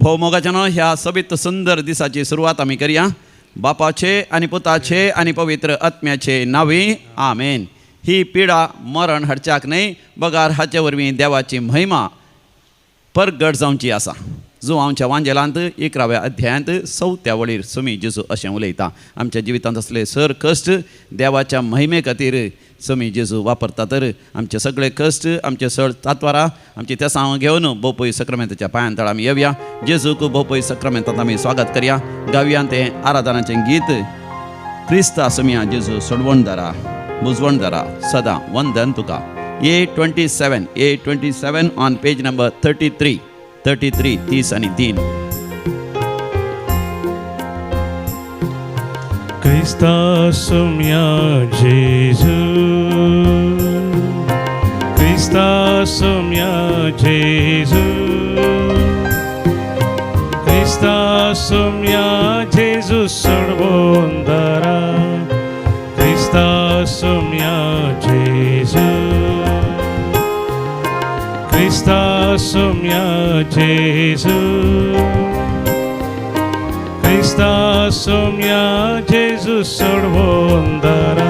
भोव मोगाच्यानो ह्या सोबीत सुंदर दिसाची सुरवात आमी करया बापाचे आनी पुताचे आनी पवित्र आत्म्याचे नांवी आमेन. ही पिडा मरण हाडच्याक न्हय बगार हाचे वरवीं देवाची महिमा परगट जावची आसा. जो आमच्या वांजेलांत 11व्या अध्यायांत 4थ्या वळीर सुमी जेजू अशें उलयता. आमच्या जिवितांत असले सर कश्ट देवाच्या महिमे खातीर सुमी जेजू वापरता. तर आमचे सगळे कश्ट, आमचे सळ तात्वारां, आमची तेसांव घेवन बोपय सक्रामेंताच्या पांयां तळ आमी येवया. जेजूक बोपय सक्रामेंतांत आमी स्वागत करया. गावया तें आराधनाचें गीत. क्रिस्ता सुमिया जेजू सोडवणदारा बुजवणदारा सदां वंदन तुका. A27, A27 on page number 33, 33, 33. क्रिस्ता सुम्या जेजू, क्रिस्ता सुम्या जेजू, क्रिस्ता सुम्या जेजू सोडवणदारा, क्रिस्ता सुम्या जेजू, क्रिस्ता सुम्या जेजू, क्रिस्ता सुम्या जेजू सोडवणदारा,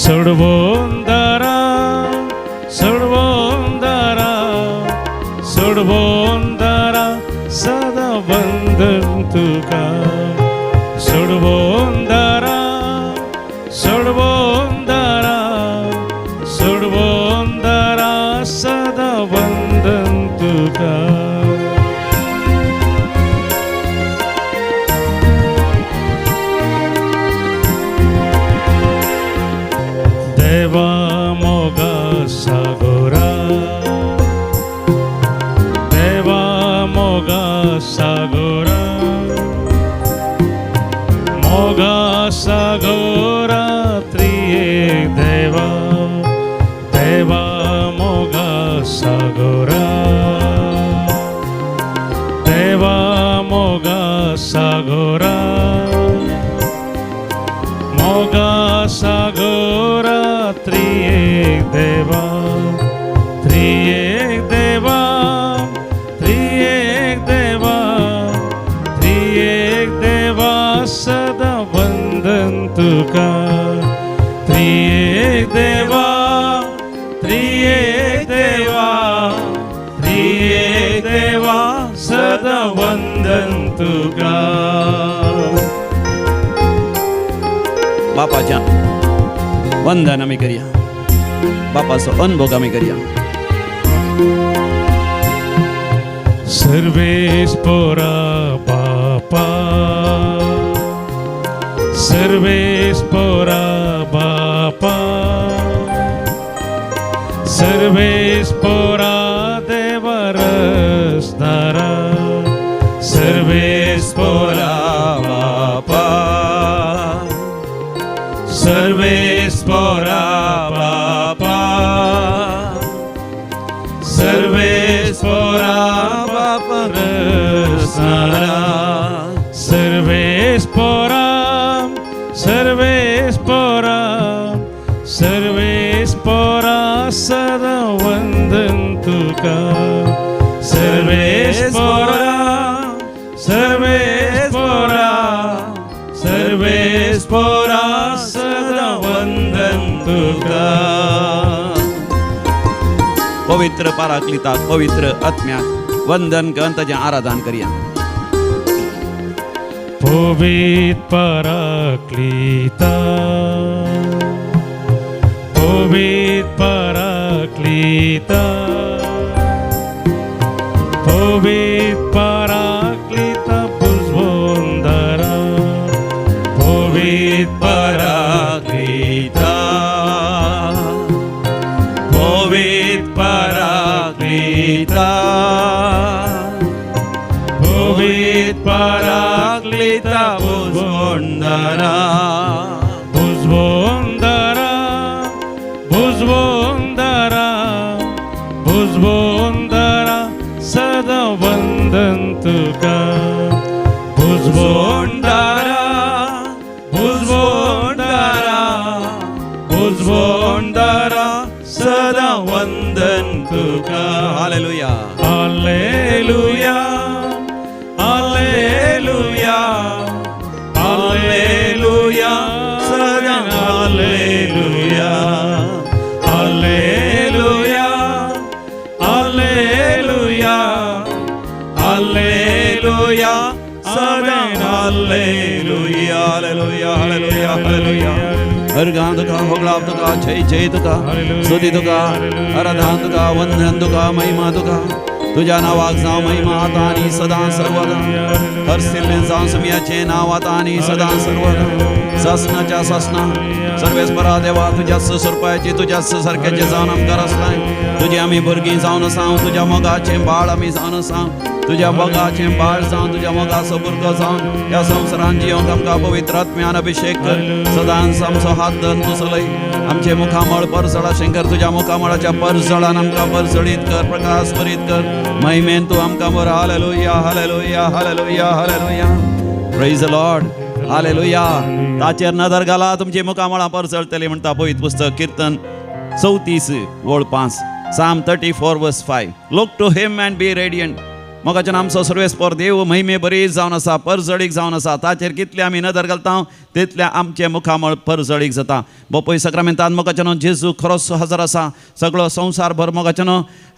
सोडवणदारा, सोडवणदारा, सोडवणदारा सदा वंदन तुका, सोडवणदारा, सोडवणदारा, सोडवणदारा सदा वंदन तुका. देवा मोगा सागोरा, देवा मोगा सागोरा, मोगा सागोरा त्रिएक देवा, देवा मोगा सागोरा, देवा मोगा सागोरा, मोगा सागोरा त्रिएक देवा, त्रिएक देवा, त्रिएक देवा, त्रिएक देवा सदा वंदन तुका, त्रिएक देवा, त्रिएक देवा, त्रिएक देवा सदा वंदन तुका. बापाच्या वंदन आमी करया, बापाचो अनभोग आमी करया. सर्वेस पोरा बापा, सर्वेस पोरा बापा, सर्वेस पोरा देवरसदारा, सर्वेस पोरा बापा, सर्वेस पोरा बापा, सर्वेस पोरा बापा रसदारा, सर्वेस पोरा, सर्वेस पोरा, सर्वेस पोरा सदा वंदन तुका, सर्वेस पोरा, सर्वेस पोरा, सर्वेस पोरा सदा वंदन तुका. पवित्र पाराक्लिताक पवित्र आत्म्याक वंदन करून ताचें आराधन करया. पवित्र पराक्लिता, पवित्र पराक्लिता, पवित्र पराक्लिता बुजवणदारा, पवित्र पराक्लिता, पवित्र पराक्लिता, पवित्र पराक्लिता बुजवणदारा, बुजवणदारा, बुजवणदारा, बुजवणदारा सदा वंदन तुका, बुजवणदारा, बुजवणदारा, बुजवणदारा सदा वंदन तुका. हालेलुया. हालेलुया. Hallelujah, hallelujah, सदां हालेलुया, हालेलुया, हालेलुया, हालेलुया. अर्घां तुका, होगळाप तुका, जय जय तुका, स्तुती तुका, आराधना तुका, वंदन तुका, महिमा तुका. तुज्या नांवाक जावं महिमा आतां आनी सदां सर्वदा. हरसिल्लें जावं सुमयाचें नांव आतां आनी सदां सर्वदा. सासनाच्या सासना सर्वेस्परा देवा, तुज्याच स्वरुपाचें, तुज्याच सारक्याचें जावन आमकां रचलाय. तुजी आमी भुरगीं जावन आसा, तुज्या मोगाचें बाळ आमी जावन आसा. तुज्या मोगाचें बाळ जावन, तुज्या मोगाचो भुरगो जावन ह्या संवसारान जियोंक आमकां पवित्र आत्म्यान अभिशेक कर. सदांच आमचो हात धरून तूं चलय. आमचें मुखामळ परजळाशें कर. तुज्या मुखामळाच्या परजळान आमकां परजळीत कर, प्रकाश भरीत कर. महिमेन तूं आमकां बरो. Hallelujah, hallelujah, hallelujah, hallelujah. Praise the Lord, hallelujah. ताचेर नदर घाला, तुमची मुखामळां परजळतली म्हणटा पवित्र पुस्तक. कीर्तन 34 वळ 5, Psalm 34 verse 5. Look to him and be radiant. मोगाच्यान आमचो सर्वेस्पर देव महिमे बरी जावन आसा, परजळीक जावन आसा. ताचेर कितले आमी नदर घालता तितलें आमचें मुखामळ परजळीक जाता. बोपय सक्रामेंतान मोगाच्यान जेजू खरोच हजर आसा. सगळो संवसार भर मोगाच्यान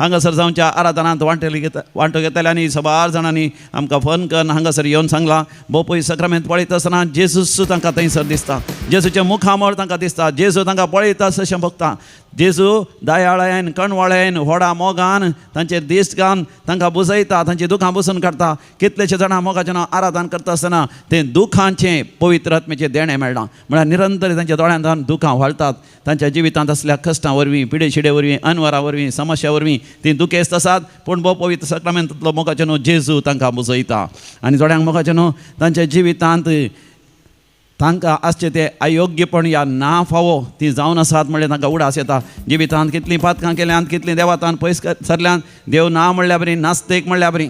हांगासर जावच्या आराधनांत वांटेली घेता, वांटो घेतले आनी सबार जाणांनी आमकां फोन करून हांगासर येवन सांगलां, बोपय सक्रामेंत पळयता आसतना जेजूस तांकां थंयसर दिसता, जेजूचें मुखामळ तांकां दिसता, जेजू तांकां पळयता अशें भोगता. जेजू दयाळायन, कणवाळ्यान, व्हडा मोगान तांचेर दिश्ट घालून तांकां बुजयता, तांची दुखां बसून काडटा. कितलेशे जाणां मोगाचें आराधन करता आसतना तें दुखांचें पवित्र आत्म्याचें देणें मेळना. म्हळ्यार निरंतर तांच्या दोळ्यांत दुखां व्हाळटात. तांच्या जिवितांत आसल्या कश्टां वरवीं, पिडे शिडे वरवीं, अनवरा वरवीं, समस्या वरवीं तीं दुखेस्त आसात. पूण भोव पवित्र सक्रामेंतांतलो मोगाचें न्हू जेजू तांकां बुजयता. आनी थोड्यांक मोगाचें न्हू तांच्या जिवितांत तांकां आसचें तें अयोग्यपण या ना फावो ती जावन आसात म्हणल्यार तांकां उडास येता. जिवितांत कितलीं पातकां केल्यांत, कितलीं देवातान पयस सरल्यान, देव ना म्हणल्या बरी, नास्तेक म्हणल्या बरी,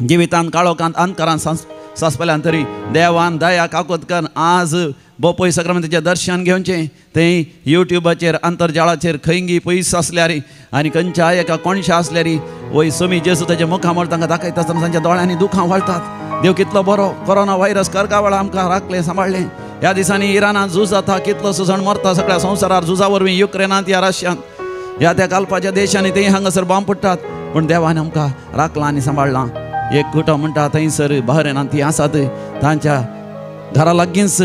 जिवितांत काळोखांत अंधकारान सांसपल्यान तरी देवान दया काकूत करून आज बोपय सक्रामेंताचें दर्शन घेवचें. थंय युट्यूबाचेर, आंतरजाळाचेर खंयगी पयस आसल्यार आनी खंयच्या एका कोणशा आसल्यार वय सोमी जेजू ताच्या मुखामळ तांकां दाखयता आसतना तांच्या दोळ्यांनी दुखां व्हाळटात. देव कितलो बरो. कोरोना व्हायरस करका वेळा आमकां राखलें, सांबाळ्ळें. ह्या दिसांनी इराणांत झूज जाता, कितलोसो जाण मरता सगळ्या संवसारार झुजा वरवीं, युक्रेनांत या रशियांत, ह्या त्या कालपाच्या देशांनी थंय हांगासर बांब पडटात. पूण देवान आमकां राखलां आनी सांबाळ्ळां. एक कुटो म्हणटा थंयसर बहरेनांत ती आसात, तांच्या घरा लागींच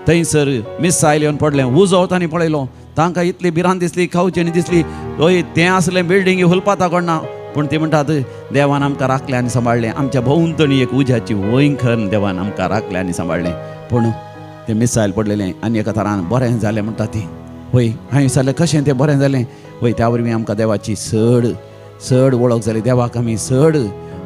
थंयसर मिसायल येवन पडलें. उजो तांणी पळयलो, तांकां इतली भिरांत दिसली, खावची दिसली. हय तें आसलें बिल्डींग हुलपाता कोणना. पूण ती म्हणटात देवान आमकां राखलें आनी सांबाळ्ळें. आमच्या भोंवतणी एक उज्याची वंयखन देवान आमकां राखलें आनी सांबाळ्ळें. पूण तें मिसायल पडलेलें आनी एका तरान बरें जालें म्हणटा ती. वय हांवें विचारलें कशें तें बरें जालें? वय त्या वरवीं आमकां देवाची चड चड वळख जाली. देवाक आमी चड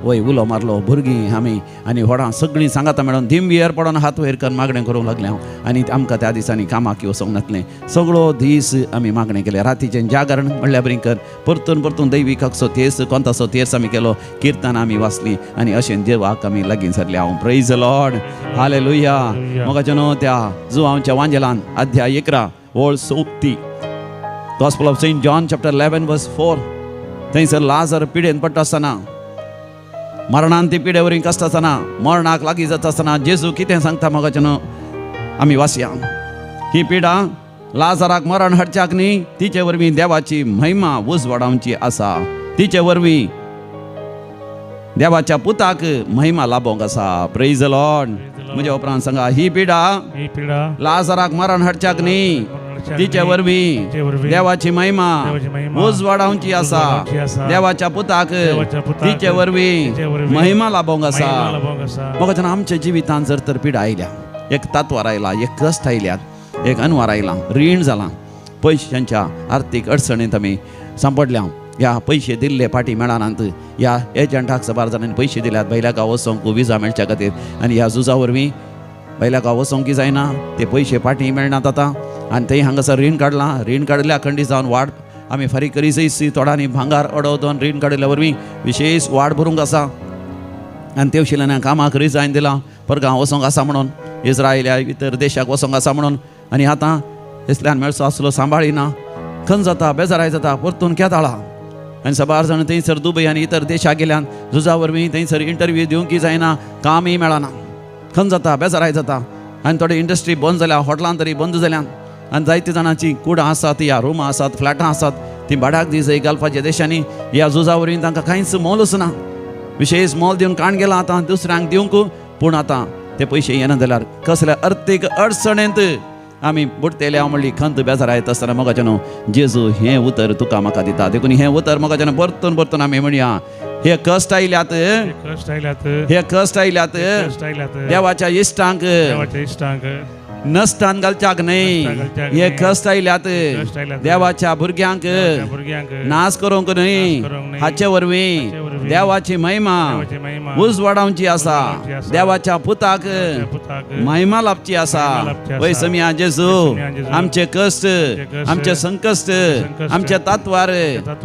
वय उलो मारलो. भुरगीं आमी आनी व्हडां सगळीं सांगाता मेळोन दिमयेर पडोन हात वयर करून मागणें करूंक लागलें हांव. आनी आमकां त्या दिसांनी कामाक वचोंक नासलें. सगळो दीस आमी मागणें केलें. रातीचें जागरण म्हणल्यार बरी कर परतून परतून दैवीकाचो तेर्स, कोंताचो तेर्स आमी केलो, किर्तन आमी वाचलीं आनी अशें देवाक आमी लागीं सरले हांव. Praise the Lord, hallelujah. मोगाचें न्हू त्या जुवांच्या वांजेलान अध्याय 11 वळ 34, Gospel of Saint John chapter 11 verse 4. थंयसर लाजर पिडेन पडटा आसतना, मरणान ती पिडे वरवीं कश्ट आसतना, मरणाक लागीं जाता आसतना जेजू कितें सांगता मोगाचें न्हू आमी वाचया. ही पिडा लाजराक मरण हाडच्याक न्ही, तिचे वरवीं देवाची महिमा उजवाडावची आसा. तिचे वरवीं देवाच्या पुताक महिमा लाभोंक आसा. Praise the Lord. म्हज्या उपरांत सांगा, ही पिडा लाजराक मरण हाडच्याक न्ही, तिचे वरवीं देवाची महिमा उजवाडावची आसा. देवाच्या पुताक तिचे वरवीं महिमा लाभोंक आसा. मोगाच्यान आमच्या जिवितांत जर तर पिडा आयल्या, एक तात्वार आयला, एक कश्ट आयल्यात, एक अनवार आयला, रीण जालां, पयशांच्या आर्थीक अडचणींत आमी सांपडल्या, ह्या पयशे दिल्ले फाटीं मेळनात, ह्या एजंटाक सबार जाणांनी पयशे दिल्यात भायल्या गांव वचोंक विजा मेळच्या खातीर आनी ह्या झुजा वरवीं भायल्या गांव वचोंक जायना, ते पयशे फाटीं मेळनात आतां. आनी थंय हांगासर रीण काडलां, रीण काडल्या खंडीत जावन वाड आमी फारीक करी थोड्यांनी भांगार अडोव दोन रीण काडिल्ल्या वरवीं विशेश वाड भरूंक आसा. आनी तेवशिल्यान कामाक रिजायन दिलां, परगांव वचोंक आसा म्हणून, इस्रायल ह्या इतर देशाक वचोंक आसा म्हणून. आनी आतां इसल्यान मेळचो आसलो सांबाळिना, खंय जाता, बेजाराय जाता, परतून केदाळा. आनी सबार जाण थंयसर दुबय आनी इतर देशाक गेल्यान झुजा वरवीं थंयसर इंटरव्यू दिवंकय जायना, कामय मेळना, खंय जाता, बेजाराय जाता. आनी थोडे इंडस्ट्री बंद जाल्या, हॉटेलां तरी बंद जाल्यान. आनी जायते जाणांची कुडां आसात, ह्या रुमां आसात, फ्लॅटां आसात, ती भाडाक दी जाय गल्फाच्या देशांनी ह्या झुजा वरवीं तांकां कांयच मोलच ना, विशेश मोल दिवन काण गेला आतां दुसऱ्यांक दिवंक, पूण आतां ते पयशे येना जाल्यार कसल्या अर्थीक अडचणेंत आमी बुडटेले हांव म्हणली खंत बेजार येता आसतना मोगाचें न्हू जेजू हें उतर तुका म्हाका दिता. देखून हें उतर मोगाचें न्हू परतून परतून आमी म्हणया, हे कश्ट आयल्यात, कश्ट आयल्यात, हे कश्ट आयल्यात कश्ट आयल्यात देवाच्या इश्टांक देवाच्या इश्टांक नश्टान घालच्याक न्हय, हे कश्ट आयल्यात देवाच्या भुरग्यांक नाश करूंक न्हय, हाचे वरवीं देवाची महिमा उजवाडावची आसा, देवाच्या पुताक महिमा लाभची आसा. वय समिया जेजू आमचे कश्ट, आमचे संकश्ट, आमचे तात्वार,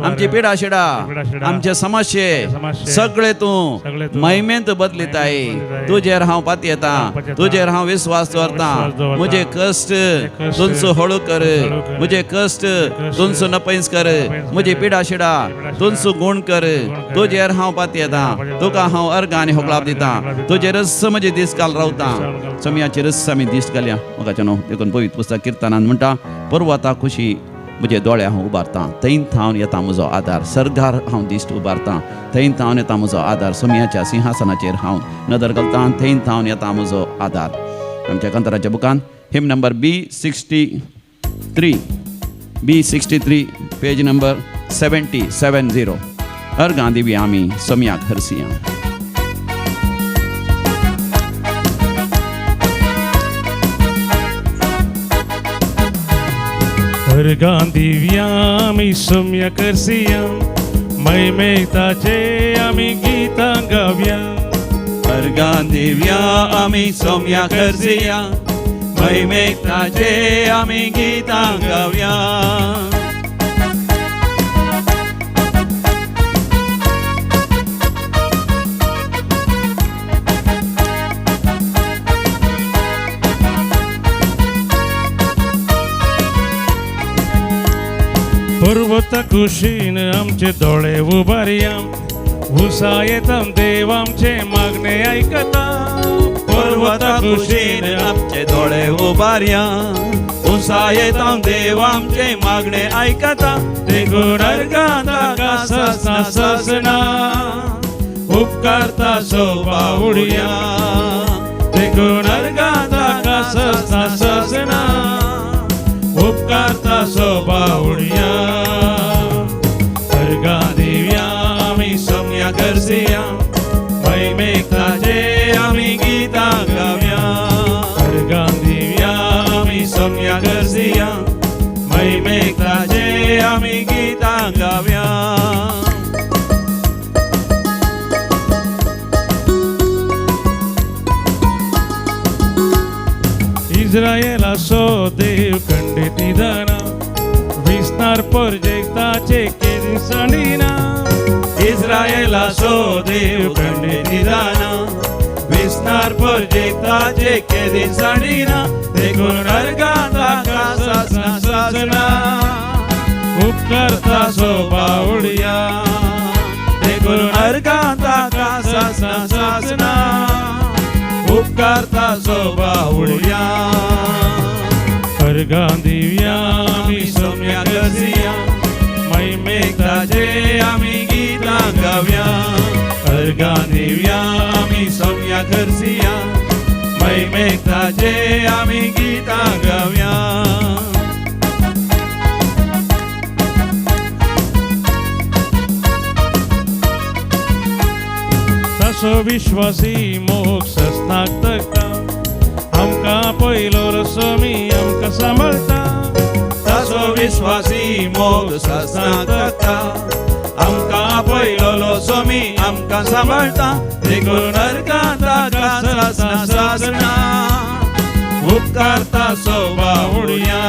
आमची पिडाशिडा, आमचे समस्ये सगळे तूं महिमेंत बदलिताय. तुजेर हांव पातयेता, तुजेर हांव विस्वास दवरता. म्हजे कश्ट तुमचो हळू कर, म्हजे कश्ट तुमचो नपैस कर, म्हजी पिडाशिडा तुमचो गुण कर. तुजेर हांव पातयेता, तुका हांव अर्गां आनी होगळाप दिता, तुजेरच म्हजे दीस काल रावता. सोमयाचेरच आमी दीस घालया मोगाचें न्हू. देखून पवित्र पुस्तक किर्तनान म्हणटा, पर्वता खुशी म्हजे दोळे हांव उबारता, थंय थावन येता म्हजो आदार. सर्गार हांव दिश्ट उबारता, थंय थावन येता म्हजो आदार. सोमयाच्या सिंहासनाचेर हांव नदर घालता, थंय थावन येता म्हजो आदार. आमच्या कांताराच्या बुकान hymn number B63, B63, page number 70. अर्गां दिवया आमी सोमयाक हरसिया. अर्गां दिवया आमी सोमयाक हरसिया, महिमेताचे आमी गितां गावया. अर्गां दिवया आमी सोमयाक हरसिया, महिमेताचे आमी गितां गावया. पर्वता कुशीन आमचे दोळे उबारया, उसा येता देव आमचे मागणे आयकता. पर्वता कुशीन आमचे दोळे उबारया, उसा येता देव आमचे मागणे आयकता. देखून अर्गां ताका ससना ससना, उपकारता सोबावुडया. देखून अर्गां ताका ससना ससना, उपकारता सोबावुडया. अर्गां दिवया आमी सोमयाक हरसिया, महिमेताचे आमी गितां गावया. अर्गां दिवया आमी सोमयाक हरसिया, महिमेताचे आमी गितां गावया. इस्रायेलाचो देव खंडीत निदाना, विस्तार परजेताचे केदी सांडिना. इस्रायेलाचो देव खंडीत निदाना, विस्तार परजेताचे केदी सांडिना. देखून अर्गां ताका ससना ससना, उपकारता सोबावुडया. देखून अर्गां ताका ससना ससना, उपकारता सोबावुडया. अर्गां दिवया आमी सोमयाक हरसिया, महिमेताचे आमी गितां गावया. अर्गां दिवया आमी सोमयाक हरसिया, महिमेताचे आमी गितां गावया. ताचो विश्वासी मोग ससनाक तगता, आमकां पयलो सोमी आमकां सांबाळटा. ताचो विश्वासी मोग ससनाक तगता, आमकां पयलो सोमी आमकां सांबाळटा. देखून अर्गां ताका ससना ससना, उपकारता सोबावुडया.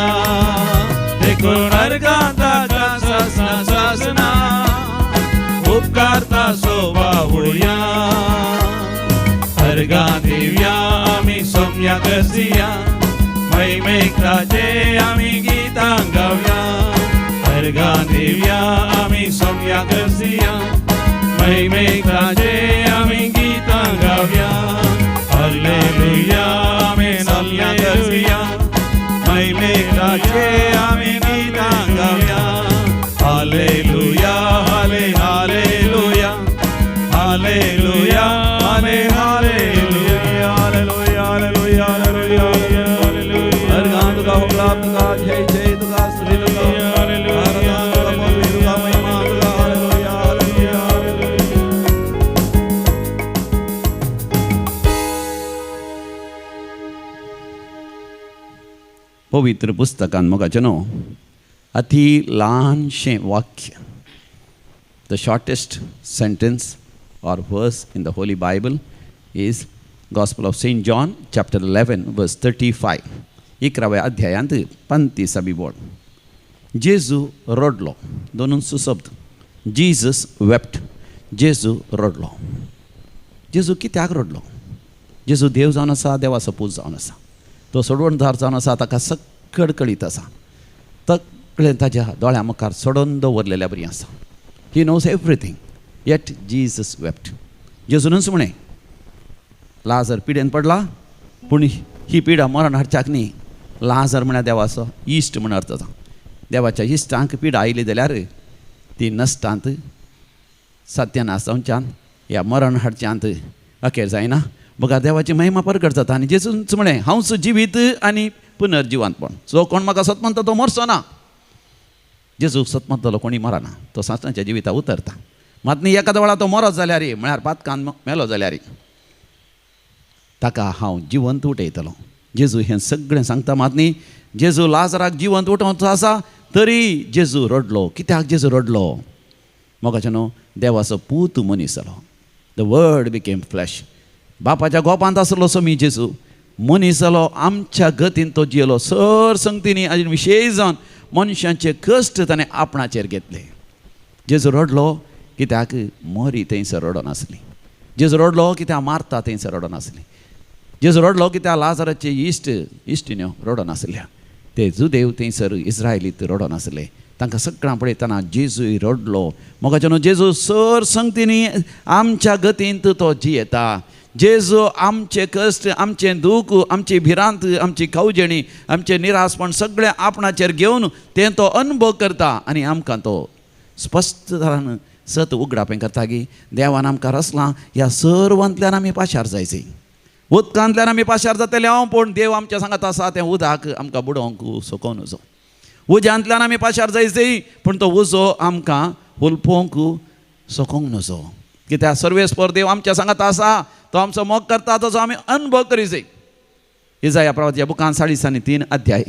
देखून अर्गां ताका ससना ससना, उपकारता सोबावुडया. अर्गां दिवया आमी सोमयाक हरसिया, महिमेताचे आमी गितां गावया. अर्गां दिवया आमी सोमयाक हरसिया, महिमेताचे आमी गितां गावया. हालेलुया आमी सोमयाक हरसिया, महिमेताचे आमी गितां गावया. हालेलुया आमेन हालेलुया हालेलुया हालेलुया हालेलुया अर्गां तुका होगळाप तुका जय जय तुका स्तुती तुका आराधना तुका मोगी तुका महिमा तुका हालेलुया हालेलुया हालेलुया. पवित्र पुस्तकान मोगाचें न्हू अती ल्हानशें वाक्य, the shortest sentence or verse in the Holy Bible is Gospel of Saint John chapter 11 verse 35. 11व्या अध्यायांत 35वी बोळ. जेजू रडलो. दोनूच शब्द, जीजस वेप्ट. जेजू रडलो. जेजू कित्याक रडलो? जेजू देव जावन आसा, देवाचो पूत जावन आसा, तो सोडवणदार जावन आसा, ताका सक्कड कळीत आसा, तकलें ताज्या दोळ्या मुखार सोडून दवरलेल्या बरी आसा. He knows everything, yet Jesus wept. जेजूनच म्हळें, लाजर पिडेन पडला, पूण ही पिडा मरण हाडच्याक न्ही. लाजर म्हळ्यार देवाचो इश्ट म्हण अर्थ जाता. देवाच्या इश्टांक पिडा आयली जाल्यार ती नश्टांत सत्यानाश जावच्यान ह्या मरण हाडच्यांत अखेर जायना, बघा देवाची महिमा परगट जाता. आनी जेजूच म्हळें, हांवच जिवीत आनी पुनर्जिवंतपण, जो कोण म्हाका सत मानता तो मरचो ना. जेजूक सत मानतलो कोणी मरना, तो सांसणाच्या जिविता उतरता. मात न्ही एखाद्या वेळा तो मरत जाल्यार, म्हळ्यार पातकान मेलो जाल्यार, ताका हांव जिवंत उठयतलो. जेजू हें सगळें सांगता. मात न्ही जेजू लाजराक जिवंत उठोवचो आसा, तरी जेजू रडलो. कित्याक जेजू रडलो? मोगाचें न्हू, देवाचो पूत मनीस जालो. The word became flesh. बापाच्या गोपांत आसलो समी जेजू मनीस जालो, आमच्या गतीन तो जियेलो, सर संगतीनी आनी विशेश जावन मनशांचे कश्ट ताणें आपणाचेर घेतले. जेजू रडलो कित्याक? मरी थंयसर रडोन आसली. जेजू रडलो कित्याक? मारता थंयसर रडोन आसली. जेजू रडलो कित्याक? लाजराचे इश्ट इश्टिण्यो रडोन आसल्या. ते जुदेव थंयसर इस्रायलीत रडोन आसले. तांकां सगळ्यां पळयतना जेजूय रडलो. मोगाचें न्हू, जेजू सर संगतीनी आमच्या गतींत तो जियेता. जेजू आमचे कश्ट, आमचें दूख, आमची भिरांत, आमची कावजेणी, आमचें निरासपण सगळें आपणाचेर घेवन तें तो अनुभव करता आनी आमकां तो स्पश्ट तरान सत उगडापें करता की देवान आमकां रचलां ह्या सर्वांतल्यान आमी पाशार जायचे. उदकांतल्यान आमी पाशार जातले हांव, पूण देव आमच्या सांगात आसा, तें उदक आमकां बुडोवंक सोकोवन उजो. उज्यांतल्यान आमी पाशार जायचे, पूण तो उजो आमकां हुलपोवंक सोकोवंक नजो, कित्याक सर्वेस्पर देव आमच्या सांगात आसा, तो आमचो मोग करता, तसो आमी अनुभव करीजे. इजाया प्रवाच्या बुकान 43 अध्याय,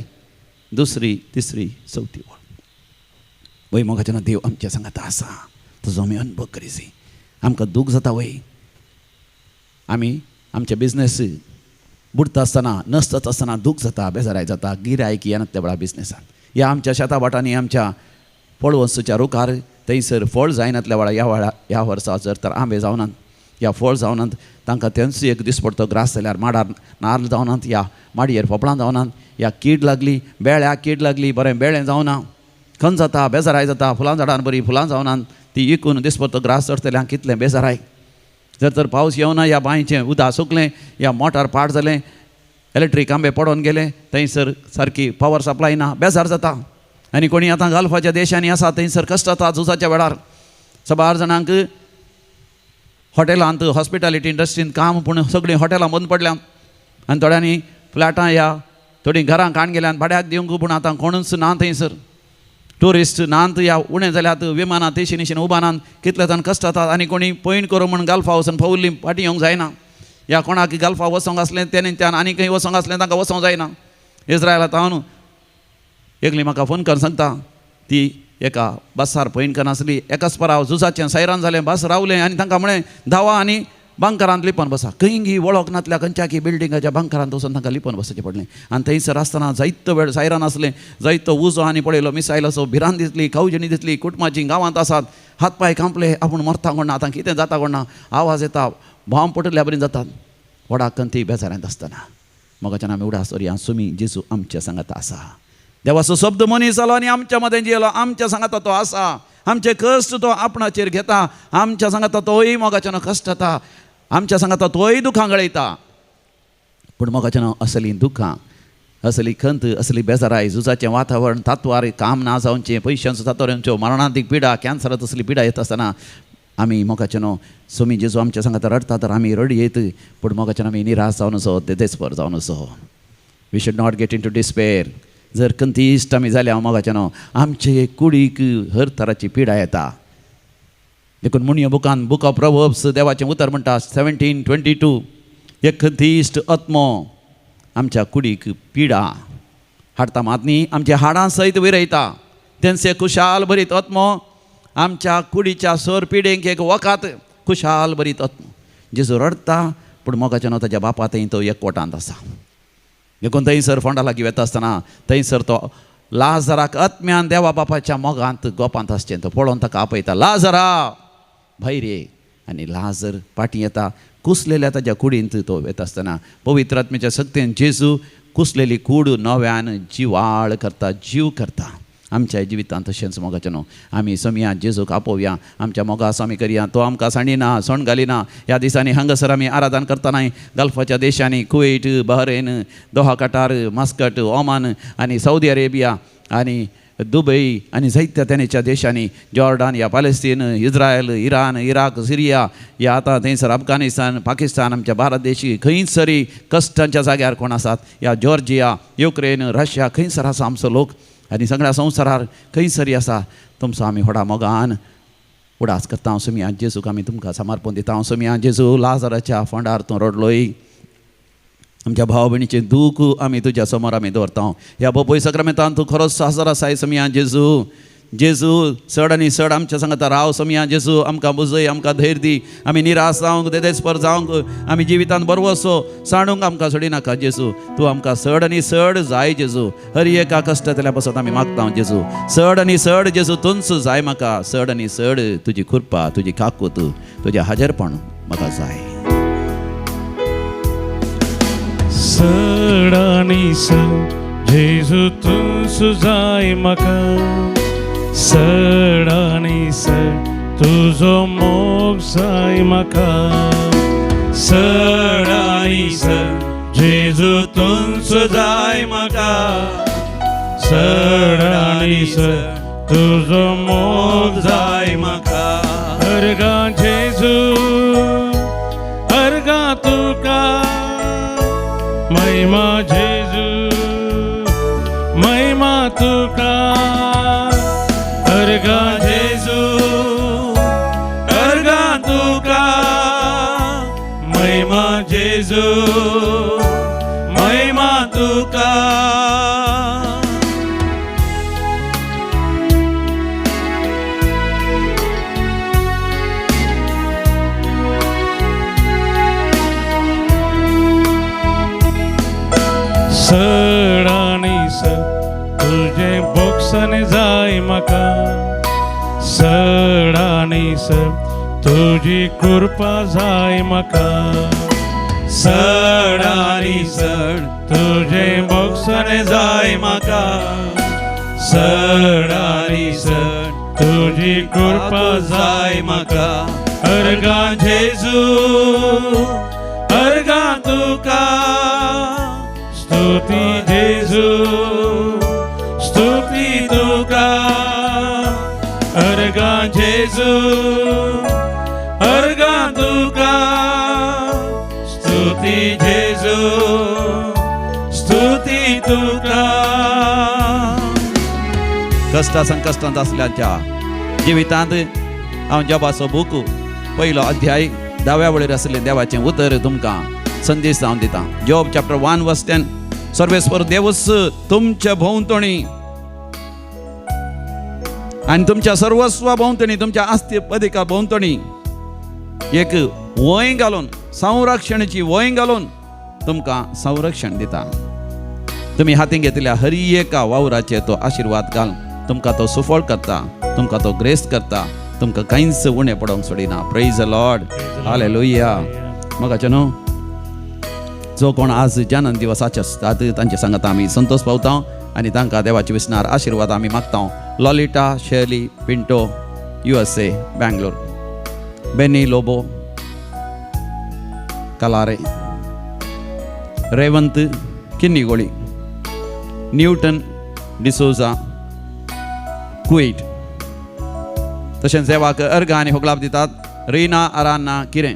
2, 3, 4 वळ. वय मोगाचें, देव आमच्या सांगात आसा, तसो आमी अनुभव करीजे. आमकां दूख जाता वय, आमी आमचे बिजनेस बुडटा आसतना, नसत आसतना दूख जाता, बेजाराय जाता, गिरायक येना त्या वेळार बिजनेसान. ह्या आमच्या शेता भाटांनी आमच्या फळ वस्तूच्या रुखार थंयसर फळ जायनातल्या वेळार, ह्या वेळार ह्या वर्सा जर तर आंबे जावनात ह्या फळ जावनात, तांकां तेंच एक दिसपडतो ग्रास जाल्यार माडार नाल्ल जावनात, ह्या माडयेर फोपळां जावनात, ह्या कीड लागली, बेळ्याक कीड लागली, बरें बेळें जावना, खंय जाता, बेजाराय जाता. फुलां झाडां बरीं फुलां जावनात, ती इकून दिसपडतो ग्रास चडटल्यां कितलें बेजाराय. जर तर पावस येवना, ह्या बांयचें उदक सुकलें, ह्या मोटार पाड जालें, इलेक्ट्रीक आंबे पडोन गेले, थंयसर सारकी पावर सप्लाय ना, बेजार जाता. आनी कोणी आतां गल्फाच्या देशांनी आसा, थंयसर कश्ट जाता झुजाच्या वेळार. साबार जाणांक हॉटेलांत, हॉस्पिटॅलिटी इंडस्ट्रींत काम, पूण सगळीं हॉटेलां बंद पडल्यात आनी थोड्यांनी फ्लॅटां ह्या थोडीं घरां काण गेल्यान भाड्याक दिवंक, पूण आतां कोणूच ना थंयसर, ट्युरिस्ट नात ह्या उणें जाल्यात, विमानां तेशी निशीन उबानात, कितले जाण कश्ट जातात. आनी कोणी पयण करूं म्हण गल्फा वचून फावल्ली फाटीं येवंक जायना, ह्या कोणाक गल्फा वचोंक आसलें तेणें त्यान आनी खंय वचोंक आसलें तांकां वचोंक जायना. इस्रायला हांव एकली म्हाका फोन करून सांगता, ती एका बसार पयण करनासली, एकाच पराव झुजाचें सायरान जालें, बस रावलें आनी तांकां म्हळें धांवा आनी बंकरांत लिपोवन बसा. खंय वळख नातल्या खंयच्या बिल्डिंगाच्या बंकरांत वचून तांकां लिपोवन बसचें पडलें. आनी थंयसर आसतना जायतो वेळ सायरान आसलें, जायतो उजो आनी पळयलो मिसायलाचो, भिरांत दिसली, कावजेणी दिसली, कुटुंबाची गांवांत आसात, हात पांय कांपले, आपूण मरता कोण ना, आतां कितें जाता कोण ना, आवाज येता, बॉम्ब पडल्या बरी जातात. व्हडा कंती बेजारांत आसतना मोगाच्यान आमी उडास करुया, सुमी जेजू आमच्या सांगात आसा. देवाचो शब्द मनीस जालो आनी आमच्या मदें जियेलो, आमच्या सांगाता तो आसा, आमचे कश्ट तो आपणाचेर घेता, आमच्या सांगाता तोय मोगाच्यान कश्ट जाता, आमच्या सांगाता तोय दुखां गळयता. पूण मोगाच्यान असलीं दुखां, असली खंत, असली बेजाराय, झुजाचें वातावरण, तातवार काम ना जावचें, पयशांचो तातोर येवच्यो, मरणांतीक पिडा, कॅन्सरात असली पिडा येता आसतना आमी मोगाचे न्हू सोमी जेजू आमच्या सांगात रडटा तर आमी रडयेत, पूण मोगाच्यान आमी निराश जावन असो, देदेस्पर जावन असो. We should not get into despair. जर कंतीश्ट आमी जाल्या मोगाचे न्हू आमचे कुडीक हर तराची पिडा येता. देखून मुणयो बुकान, बूक ऑफ प्रोवर्ब्स, देवाचें उतर म्हणटा 17:22, एक खंतीश्ट आत्मो आमच्या कुडीक पिडा हाडटा, मात न्ही आमच्या हाडां सयत विरयता. तेंचे खुशाल भरीत आत्मो आमच्या कुडीच्या सोर पिडेंक एक वखात खुशाल भरीत आत्मो. जेजू रडटा पूण मोगाच्या न्हू ताच्या बापा थंय तो एकवटांत आसा. देखून थंयसर फोंडा लागीं वता आसतना थंयसर तो लाजराक आत्म्यान देवा बापाच्या मोगांत गोपांत आसचें तो पळोवन ताका आपयता, लाजरा भायर ये. आनी लाजर फाटीं येता. कुसलेल्या ताज्या कुडींत तो वता आसतना पवित्र आत्म्याच्या शक्तीन जेजू कुसलेली कूड नव्यान जिवाळ करता, जीव करता. आमच्या जिवितांत तशेंच मोगाचें न्हू आमी सोमया जेजूक आपोवया, आमच्या मोगास आमी करया. तो आमकां सांडिना, सोंड घालिना. ह्या दिसांनी हांगासर आमी आराधन करतना गल्फाच्या देशांनी Kuwait, Bahrain, Doha, Qatar, Muscat, Oman आनी सौदी अरेबिया आनी दुबई आनी जायत्या तेनेच्या देशांनी, जॉर्डन या पॅलेस्टीन, इस्रायल, इराण, इराक, सिरिया या आतां थंयसर अफगाणिस्तान, पाकिस्तान, आमच्या भारत देशी खंयसरी कश्टांच्या जाग्यार कोण आसात, या जॉर्जिया, युक्रेन, रशिया खंयसर आसा आमचो लोक आनी सगळ्या संवसारार खंयसरी आसा, तुमचो आमी व्हडा मोगान उडास करता. हांव सोमया जेजूक आमी तुमकां समर्पण दिता. हांव सोमया जेजू लाजराच्या फोंडार तूं रडलोय, आमच्या भाव भयणीचें दूख आमी तुज्या समोर आमी दवरता. ह्या बोपोय सक्रमेंतान तूं खरोच साजर आसाय सोमया जेजू. जेजू चड आनी चड आमच्या सांगता राव सोमया जेजू, आमकां बुजय, आमकां धैर्य दी. आमी निराश जावंक, देदेस्पर जावंक, आमी जिवितांत बरो असो सांडूंक आमकां सोडिनाका जेजू. तूं आमकां चड आनी चड जाय जेजू. हर एका कश्टांतल्या पासत आमी मागता जेजू, चड आनी चड जेजू तूंच जाय म्हाका. चड आनी चड तुजी कृपा, तुजी काकूत, तुजें हाजेरपण म्हाका जाय. चड आनी चड जेजू तूंच जाय म्हाका, चड आनी चड तुजो मोग जाय म्हाका, चड आनी चड जेजू तूंच जाय म्हाका, चड आनी चड तुजो मोग जाय म्हाका. अर्गां जेजू, अर्गां तुका, महिमा जेजू, महिमा तुका, अर्गां जेजू, अर्गां तुका, महिमा जेजू, महिमा तुका. चड आनी चड तुजें बोगसणें जाय म्हाका, चड आनी चड तुजी कृपा जाय म्हाका, चड आनी चड तुजें बोगसणें जाय म्हाका, चड आनी चड तुजी कृपा जाय म्हाका. अर्गां जेजू, अर्गां तुका, स्तुती जेजू, स्तुती तुका, अर्गां जेजू, अर्गां तुका, स्तुती जेजू, स्तुती तुका. कश्टा संकश्टांत आसल्याच्या जिवितांत हांव जॉबाचो बूक पयलो अध्याय 10व्या वळीर आसलें देवाचें उतर तुमकां संदेश हांव दितां. जॉब चॅप्टर 1 वर्स 10. सर्वेस्पर देवच तुमच्या भोंवतणी आनी तुमच्या सर्वस्वा भोंवतणी, तुमच्या आस्ती पदिका भोंवतणी एक वंय घालून, संरक्षणाची वंय घालून तुमकां संरक्षण दिता. तुमी हातीन घेतल्या हर एका वावराचेर तो आशिर्वाद घाल, तुमकां तो सुफळ करता, तुमकां तो ग्रेस करता, तुमकां कांयच उणें पडोवंक सोडिना. Praise the Lord, hallelujah. मोगाचे न्हू, जो कोण आज जनन दिवसाचे आसतात तांचे सांगात आमी संतोष पावता आनी तांकां देवाचे विसनार आशिर्वाद आमी मागता. Lolita Shirley Pinto, USA, Bangalore. Benny Lobo, Kalare. Revanth Kinnigoli. Newton D'Souza, Kuwait. तशेंच देवाक अर्घ आनी होगलाप दितात रिना अरान्ना किरें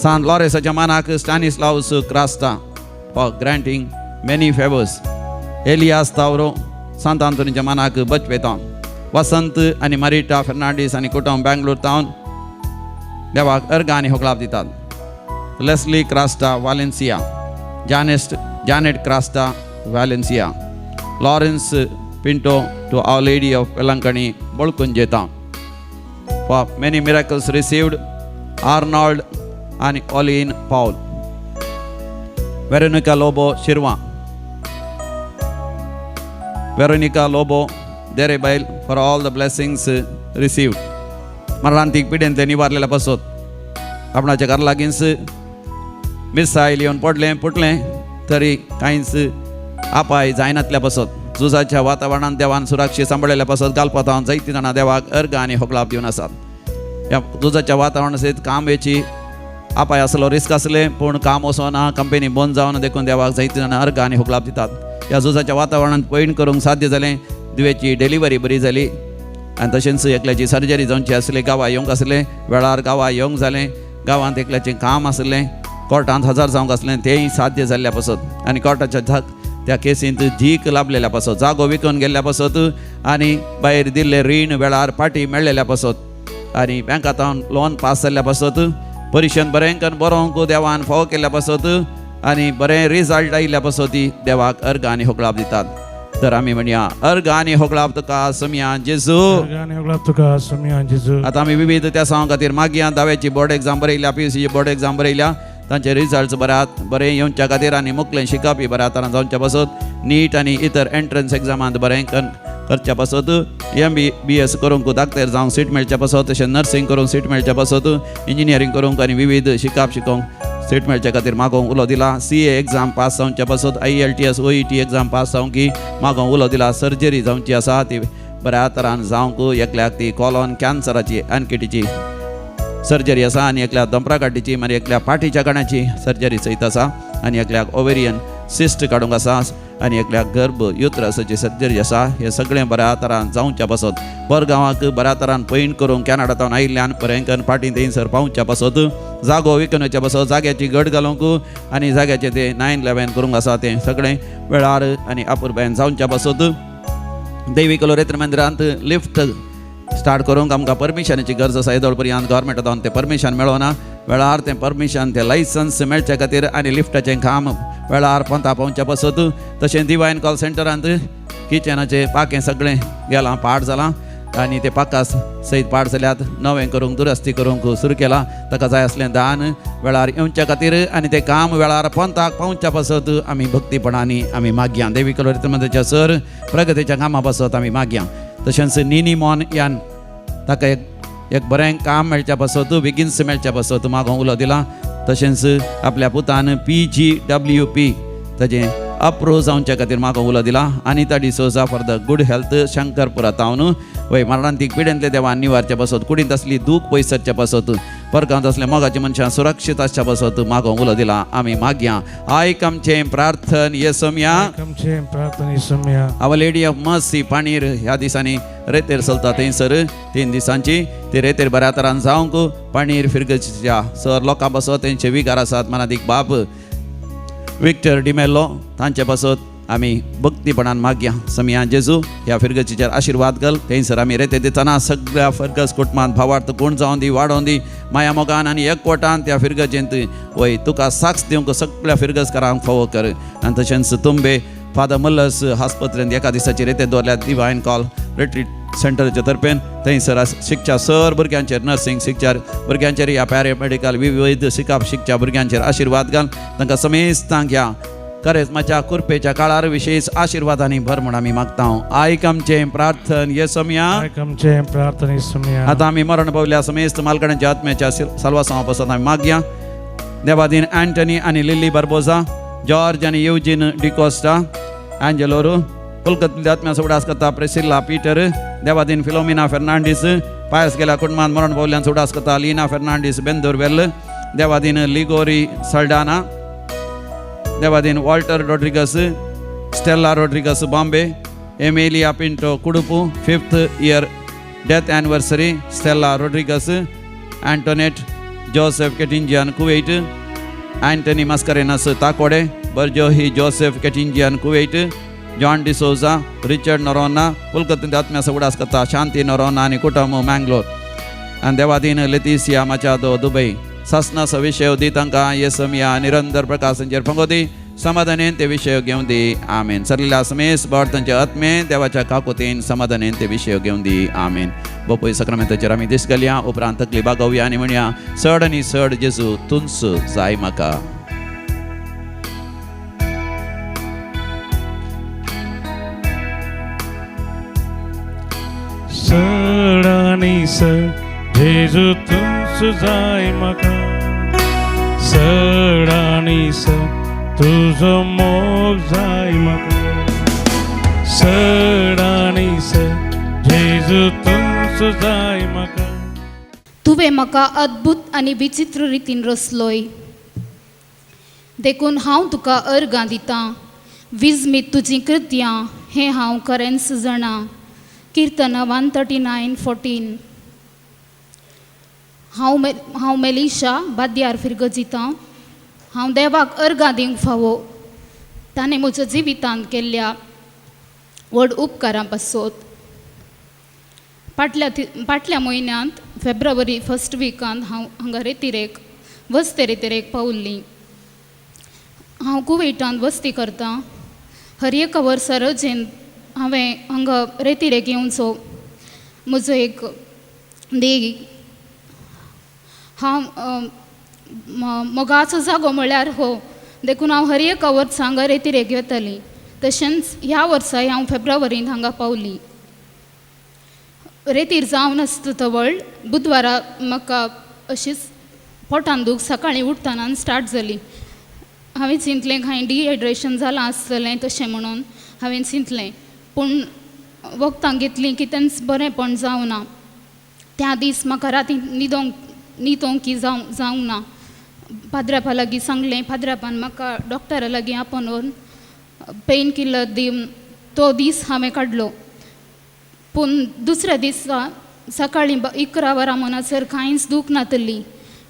सान लॉरेसाच्या मानाक Stanislaus Crasta for granting many favours Elias Tauro Sant आंतोनीच्या मानाक बचपेतां वसंत आनी मारिटा फेर्नांडीस आनी कुटुंब बँगलोर तावन देवाक अर्गां आनी होगळाप दितात Leslie Crasta Valencia Janest Janet Crasta Valencia Lawrence Pinto to Our Lady of Velankanni Balkunje town for many miracles received Arnold आनी Olin Paul Veronica Lobo Shirva Veronica Lobo Derebail for all the blessings received मरणांतीक पिडेन ते निवारलेल्या पासत आपणाच्या घरा लागींच missile येवन पडलें फुटलें तरी कांयच आपाय जायनातल्या पासत झुजाच्या वातावरणांत देवान सुरक्षीत सांबाळिल्ल्या पासत गालपातावन जायतीं जाणां देवाक अर्गां आनी होगळाप दिवन आसात. ह्या झुजाच्या वातावरणा सयत काम वेची आपाय आसलो रिस्क आसलें पूण काम वचना कंपनी बंद जावन देखून देवाक जायतीं जाणां अर्गां आनी होगळाप दितात. ह्या झुजाच्या वातावरणांत पयण करूंक साध्य जालें. धुवेची डिलिव्हरी बरी जाली आनी तशेंच एकल्याची सर्जरी जावची आसली गांवा येवंक आसलें वेळार गांवा येवंक जालें. गांवांत एकल्याचें काम आसलें कोर्टांत हजर जावंक आसलें तेंय साध्य जाल्ल्या पासत आनी कोर्टाच्या त्या केसींत जीक लाभलेल्या पासत जागो विकून गेल्ल्या पासत आनी भायर दिल्लें रीण वेळार पाटी मेळ्ळेल्या पासत आनी बँकांत लोन पास जाल्ल्या पासत परिशेन बरें करून बरोवंक देवान फावो केल्ल्या पासत आनी बरें रिजल्ट आयिल्ल्या पासत ती देवाक अर्गां आनी होगळाप दितात. तर आमी म्हणया अर्गां आनी होगळाप तुका सोमया जेजू. अर्गां होगळाप तुका सोमया जेजू. आतां आमी विविध त्या सांगा खातीर मागया. धाव्याची बोर्ड एग्जाम बरयल्या, पीयूसीची बोर्ड एग्जाम बरयल्या, तांचे रिजल्ट्स बऱ्यात बरें येवच्या खातीर आनी मुखलें शिकपी बऱ्या तरान जावच्या पासत नीट आनी इतर एंट्रन्स एग्जामांत बरें करच्या पासत एमबीबीएस करूंक डाक्टर जावंक सीट मेळच्या पासत तशें नर्सिंग करूंक सीट मेळच्या पासत इंजिनियरींग करूंक आनी विविध शिकप शिकोवंक सीट मेळच्या खातीर मागोवंक उलो दिला. सीए एग्जाम पास जावच्या पासत आयईएलटीएस ओईटी एग्जाम पास जावंक मागोवंक उलो दिला. सर्जरी जावची आसा ती बऱ्या तरान जावंक एकल्याक ती कॉलॉन कॅन्सराची एनकेटीची सर्जरी आसा आनी एकल्या दोंपरा काडीची मागीर एकल्या पाटीच्या काणाची सर्जरी सयत आसा आनी एकल्याक ओवेरियन सिस्ट काडूंक आसा आनी एकल्याक गर्भ युत्रसाची सर्जरी आसा. हें सगळें बऱ्या तरान जावच्या पासत परगांवाक बऱ्या तरान पयण करूंक कॅनडा तावन आयिल्ल्यान बरें करून फाटीं थंयसर पावच्या पासत जागो विकून पासत जाग्याची घट घालूंक आनी जाग्याचें तें 9/11 करूंक आसा तें सगळें वेळार आनी अपुरबायेन जावच्या पासत दैवीक लोरेत्र मंदिरांत लिफ्ट स्टार्ट करूंक आमकां परमिशनाची गरज आसा. येदोळ पर्यंत गव्हर्मेंटा जावन तें परमिशन मेळोना. वेळार तें परमिशन तें लायसन्स मेळचे खातीर आनी लिफ्टाचें काम वेळार पोंता पावच्या पासत तशें डिवायन कॉल सेंटरांत किचनाचें पाकें सगळें गेलां पाड जालां आनी ते पाका सयत पाड जाल्यात नवें करूंक दुरस्ती करूंक सुरू केलां. ताका जाय आसलें दान वेळार येवच्या खातीर आनी तें काम वेळार पोंताक पावच्या पासत आमी भक्तीपणांनी आमी मागया. देवी कलोरी सर प्रगतीच्या कामा पासत आमी मागया. तशेंच निनी मोन यान ताका एक एक बरें काम मेळच्या पासत बेगीनच मेळच्या पासत मागोवंक उलो दिला. तशेंच आपल्या पुतान पीजीडब्ल्यूपी ताजें अप्रूव जावच्या खातीर मागोवंक उलो दिला. Anita D'Souza for the good health Shankarpura तावन वय मरणांतीक पिडेंतले देवान निवारच्या पासत कुडींत आसली दूख पयस सरच्या पासत परगांत असले मोगाची मनशां सुरक्षीत आसच्या पासत मागोवंक उलो दिला. आमी मागया. आयक आमचें प्रार्थन येसमया. आमचें प्रार्थना येसमया. Our lady of mercy पाणीर ह्या दिसांनी रेतेर चलता थंयसर 3 दिसांची ती रेतेर बऱ्या तरान जावंक पाणीर फिरगच्या सर लोकां पासत तेंचे विगार आसात मनादीक बाब विक्टर डिमेल्लो तांचे पासत आमी भक्तीपणान मागया. समिया जेजू ह्या फिरगचीचेर आशिर्वाद घाल. थंयसर आमी रेते दितना सगळ्या फिरगस कुटुंबांत भावार्थ गुण जावन दी वाडोवन दी माया मोगान आनी एकवटान त्या फिरगजेंत वय तुका साक्ष दिवंक सगळ्या फिरगसकारांक फावो कर. आनी तशेंच तुंबे फादर मल्लस आस्पत्रेंत एका दिसाची रेते दवरल्या डिवायन कॉल रिट्रीट सेंटरच्या तर्फेन थंयसर शिकच्या सर भुरग्यांचेर नर्सिंग शिकच्या भुरग्यांचेर ह्या पॅरामेडिकल विविध शिकप शिकच्या भुरग्यांचेर आशिर्वाद घाल. तांकां समेस्तांक ह्या करेजमाच्या कुरपेच्या काळार विशेष आशिर्वादांनी भर म्हूण आमी मागता. आयक आमचें प्रार्थन येसमया. आयक आमचें प्रार्थना येसमया. आतां आमी मरण पावल्या समेस्त मालकड्यांच्या आत्म्याच्या साल्वासांवा पासत आमी मागया. देवादीन अँटनी आनी लिली बार्बोजा, जॉर्ज आनी युजीन डिकोस्टा, अँजेलोरू कोलकत्तल्या आत्म्या उडास करता प्रेसिल्ला पीटर, देवादीन फिलोमिना फेर्नांडीस, पायस गेल्या कुटुंबान मरण पावल्यान उडास करता लीना फेर्नांडीस बेंदूर वेल, देवादीन लिगोरी सल्डाना, देवादीन Walter Rodrigues, Stella Rodrigues Bombay, Emilia Pinto Kudupu 5th year Death anniversary Stella Rodrigues, Antoinette Joseph Ketinjian Kuwait, Anthony Mascarenhas Takode, Barjohi Joseph Ketinjian Kuwait, John D'Souza, Richard Noronha, कोलकात्यांत आत्म्या उडास करता शांती नोरोना आनी कुटुंब मँगलोर, आनी देवादीन लेतिसिया मचादो दुबई. सासनाचो विशय दी तांकां येसमिया निरंतर प्रकाशांचेर फंगो दी, समाधानेन ते विशय घेवन दी. आमेन. सरलेल्या समेस बड तांच्या आत्मे देवाच्या काकुतीन समाधानेन ते विशय घेवन दी. आमेन. बोपोय सक्रामेंताचेर आमी दीस घालया, उपरांत तकली बागोवया आनी म्हणया, चड आनी चड जेजू तुंच जाय म्हाका. सड आनी सड जेजू तूंच जाय म्हाका, सड आनी सड तुजो मोग जाय म्हाका, सड आनी सड जेजू तूंच जाय म्हाका. तुवें म्हाका अद्भुत आनी विचित्र रितीन रचलोय, देखून हांव तुका अर्गां दितां. विजमीत तुजीं कृत्यां हें हांव खरेंच जाणा. किर्तनां 139:14. हांव मेलिशा बाद्यार फिरगजितां. हांव देवाक अर्गां दिवंक फावो ताणें म्हज्या जिवितांत केल्ल्या व्हड उपकारां पासत. फाटल्या म्हयन्यांत फेब्रुवारी फर्स्ट विकांत हांव हांगा रेतिरेक वस्ते रेतिरेक पावल्ली. हांव कुवेटांत वस्ती करतां. हर एका वर्सा रजेन हांवें हांगा रेतिरेक येवचो म्हजो एक देग. हांव मोगाचो जागो म्हळ्यार हो, देखून हांव हर एका वर्सा हांगा रेतिरेक येताली. तशेंच ह्या वर्साय हांव फेब्रुवारींत हांगा पावली. रेतीर जावन आसता तवळ बुधवारा म्हाका अशीच पोटान दूख सकाळीं उठतना स्टार्ट जाली. हांवें चिंतलें कांय डिहायड्रेशन जालां आसतलें तशें म्हणून हांवें चिंतलें, पूण वखदां घेतलीं कितेंच बरेंपण जावना. त्या दीस म्हाका राती न्हिदोंक की जावंक ना. पाद्रापा लागीं सांगलें, पाद्रापान म्हाका डॉक्टरा लागीं आपोवन व्हरून पेन किलर दिवन तो दीस हांवें काडलो. पूण दुसऱ्या दिसा सकाळीं 11 वरां म्हणसर कांयच दूख नातली.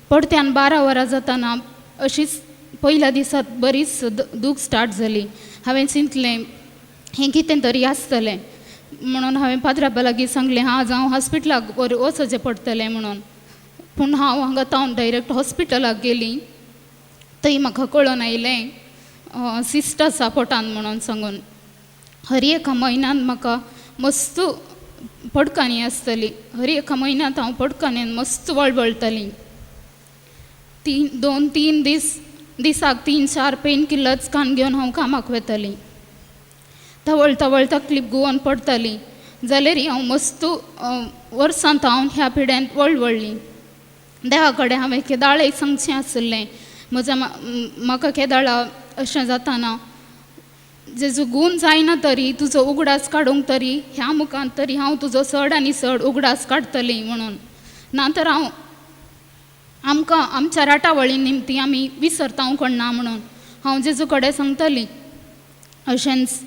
परत्यान 12 वरां जाताना अशीच पयल्या दिसात बरीच दूख स्टार्ट जाली. हांवें चिंतलें हें कितें तरी आसतलें म्हणून हांवें पाद्रापा लागीं सांगलें, आज हांव हॉस्पिटलाक वचचें पडटलें म्हणून. पूण हांव हांगा तावन डायरेक्ट हॉस्पिटलाक गेली. थंय म्हाका कळोन आयलें सिस्ट आसा पोटान म्हणून सांगून. हर एका म्हयन्यान म्हाका मस्त पडकांनी आसतली. हर एका म्हयन्यांत हांव पडकान्यान मस्त वळवळटाली. 2-3 दीस दिसाक 3-4 पेन किलर्स कान घेवन हांव कामाक वताली. तवळ तवळ तकलीफ गुवोन पडटाली. जाल्यार हांव मस्त वर्सांत हांव ह्या पिड्यांत वळवळ्ळी. देवा कडेन हांवें केदाळय सांगचें आशिल्लें म्हज्या म्हाका केदाळा अशें जाताना जेजू गूण जायना तरी तुजो उगडास काडूंक तरी ह्या मुखान तरी हांव तुजो चड आनी चड उगडास काडटली म्हणून. ना तर हांव आमकां आमच्या राटावळी निमती आमी विसरता कोण ना म्हणून हांव जेजू कडेन सांगतली. अशेंच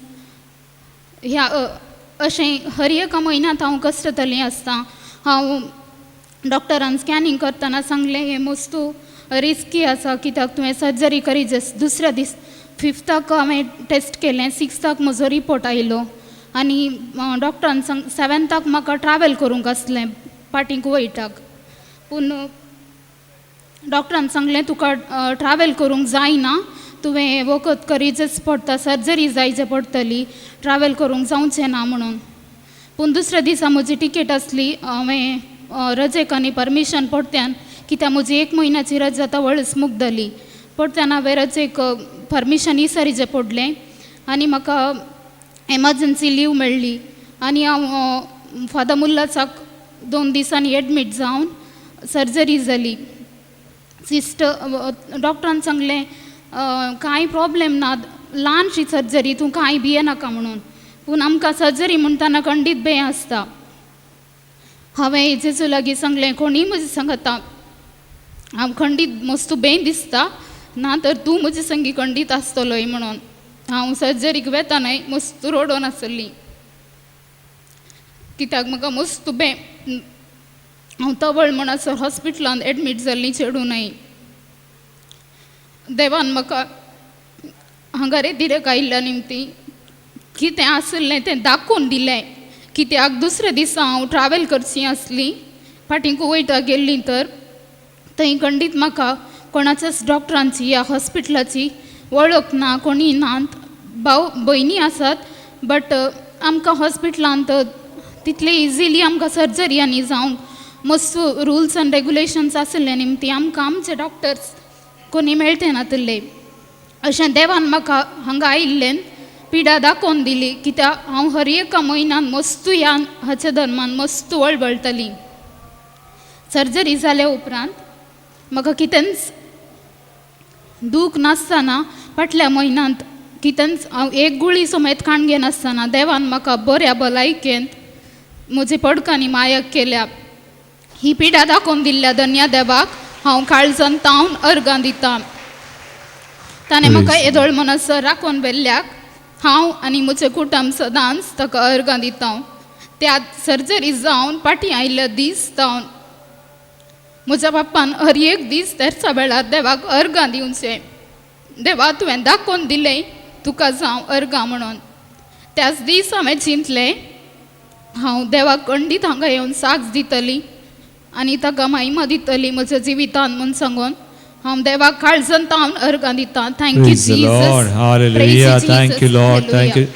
ह्या अशें हर एका म्हयन्यांत हांव कश्टतलें आसता. हांव डॉक्टरान स्कॅनिंग करतना सांगलें हें मस्तू रिस्की आसा कित्याक तुवें सर्जरी करी. दुसऱ्या दीस 5थाक हांवें टेस्ट केलें, 6थाक म्हजो रिपोर्ट आयलो आनी डॉक्टरान सांग 7थाक म्हाका ट्रॅवल करूंक आसलें पाटीं कुवैटाक. पूण डॉक्टरान सांगलें तुका ट्रॅवल करूंक जायना, तुवें वखद करीचेच पडटा, सर्जरी जायचे पडटली, ट्रॅवल करूंक जावचें ना म्हणून. पूण दुसऱ्या दिसा म्हजी टिकेट आसली. हांवें रजेक आनी परमिशन पडत्यान कित्याक म्हजी 1 म्हयन्याची रजा तवळच मुगदली. पडत्यान हांवें रजेक परमिशन इसरीचें पडलें आनी म्हाका एमर्जन्सी लीव मेळ्ळी आनी हांव फादर मुल्लाचाक 2 दिसांनी एडमीट जावन सर्जरी जाली. सिस्ट डॉक्टरान सांगलें कांय प्रॉब्लेम ना, ल्हानशी सर्जरी, तूं कांय भियेनाका म्हणून. पूण आमकां सर्जरी म्हणटाना खंडीत भंय आसता. हांवें जेजू लागीं सांगलें कोणीय म्हजें सांगता हांव खंडीत मस्तू भंय दिसता, ना तर तूं म्हजे संगी खंडीत आसतलोय म्हणून. हांव सर्जरीक वेतानाय मस्त रडोन आसली कित्याक म्हाका मस्त भंय. हांव तवळ म्हणसर हॉस्पिटलांत एडमीट जाल्ली चेडूं न्हय. देवान म्हाका हांगा रेतिरेक आयिल्ल्या निमती कितें आसलें तें दाखोवन दिलें. कित्याक दुसऱ्या दिसा हांव ट्रॅवल करची आसली, फाटीं कुवैटा गेल्ली, तर थंय खंडीत म्हाका कोणाच्याच डॉक्टरांची या हॉस्पिटलाची वळख ना, कोणी नात, भाव भयणी आसात, बट आमकां हॉस्पिटलांत तितले इजिली आमकां सर्जरी आनी जावंक मस्त रुल्स आनी रेगुलेशन्स आसले निमती आमकां आमचे डॉक्टर्स कोणी मेळटे नातिल्ले. अशें देवान म्हाका हांगा आयिल्ल्यान पिडा दाखोवन दिली, कित्याक हांव हर एका म्हयन्यान मस्तू ह्या हाच्या धर्मान मस्तू वळवळटली. सर्जरी जाल्या उपरांत म्हाका कितेंच दूख नासतना फाटल्या म्हयन्यांत कितेंच हांव एक गुळी समेत खाण घेनासतना देवान म्हाका बऱ्या भलायकेंत म्हजे पडकांनी माया केल्या. ही पिडा दाखोवन दिल्ल्या धन्या देवाक हांव काळजान तावन अर्गां दितां. ताणें म्हाका येदोळ म्हणसर राखून व्हेल्ल्याक हांव आनी म्हजें कुटुंब सदांच ताका अर्गां दिता. त्या सर्जरी जावन फाटीं आयिल्ल्या दीस जावन म्हज्या बाप्पान हर एक दीस तेरचा वेळार देवाक अर्गां दिवचें, देवा तुवें दाखोवन दिलें तुका जावं अर्गां म्हणून. त्याच दीस हांवें चिंतलें हांव देवाक खंडीत हांगा येवन साक्ष दितली आनी ताका महिमा दितली म्हज्या जिवितान म्हूण सांगून हांव देवाक काळजान तावन अर्गां दितां. Thank you Praise the Lord. Jesus. Hallelujah. Thank you, Lord. Thank you.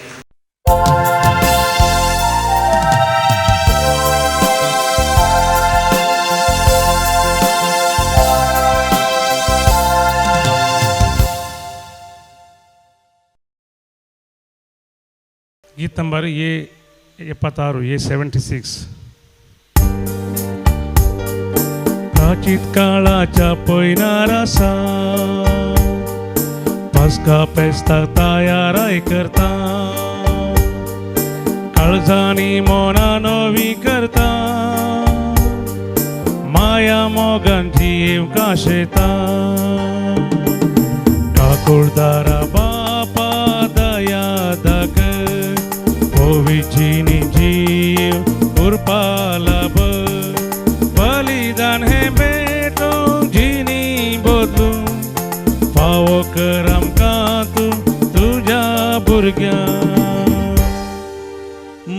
गीत नंबर ये 76, ये 76. प्राचीत काळाच्या पयनार आसा, पस्का पेस्ताक तयाराय करता, काळजांनी मोना नवी करता, माया मोगान जीव काशेता. काकुळदारा बापा दया दाखय, पविचिनी जीव उरपा लाभ, बलिदान हे भेटो जिनी बदलू, फावो कर आमकां तूं तुज्या भुरग्यांक.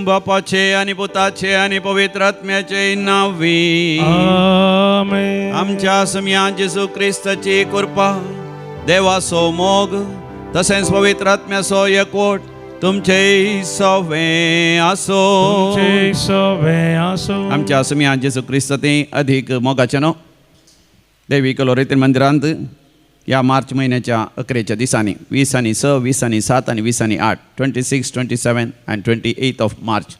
बापाचे आनी पुताचे आनी पवित्र आत्म्याचे नांवी आमेन. आमच्या सुमया जेजू क्रिस्ताची कृपा, देवाचो मोग तसेंच पवित्र आत्म्याचो एकवट तुमचे सवे आसो. तुमचे सवे आसो. आमच्या सुमया जेजू क्रिस्त ते अधिक मोगाचे न्हू देवी कलोरेतील मंदिरांत ह्या मार्च म्हयन्याच्या अकरेच्या दिसांनी 20 आनी 6, 20 आनी 7 आनी 20 आनी 8, 26, 27 and 28 of March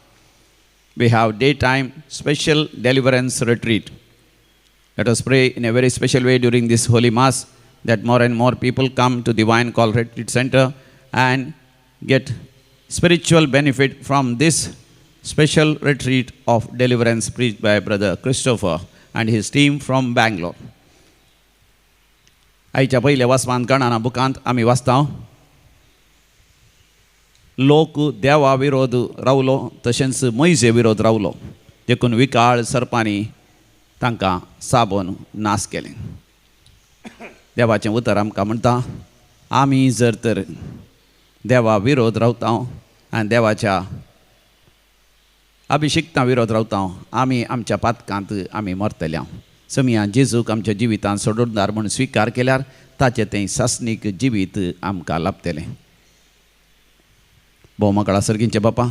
we have daytime special deliverance retreat. Let us pray in a very special way during this Holy Mass that more and more people come to Divine Call Retreat Center and get spiritual benefit from this special retreat of deliverance preached by Brother Christopher and his team from Bangalore. आयच्या पयल्या वाचपांत गणाना बुकांत आमी वाचता, लोक देवा विरोध रावलो तशेंच maize विरोध रावलो, देखून विकाळ सर्पांनी तांकां साबोन नाश केलें. देवाचें उतर आमकां म्हणटा, आमी जर तर देवा विरोध रावता आनी देवाच्या अभिशिक्ता विरोध रावता, आमी आमच्या पातकांत आमी मरतले. समया जेजूक आमच्या जिवितांत सोडणदार म्हूण स्विकार केल्यार ताचें तें सासणीक जिवीत आमकां लाभतलें. भोव सर्गींचे बापा,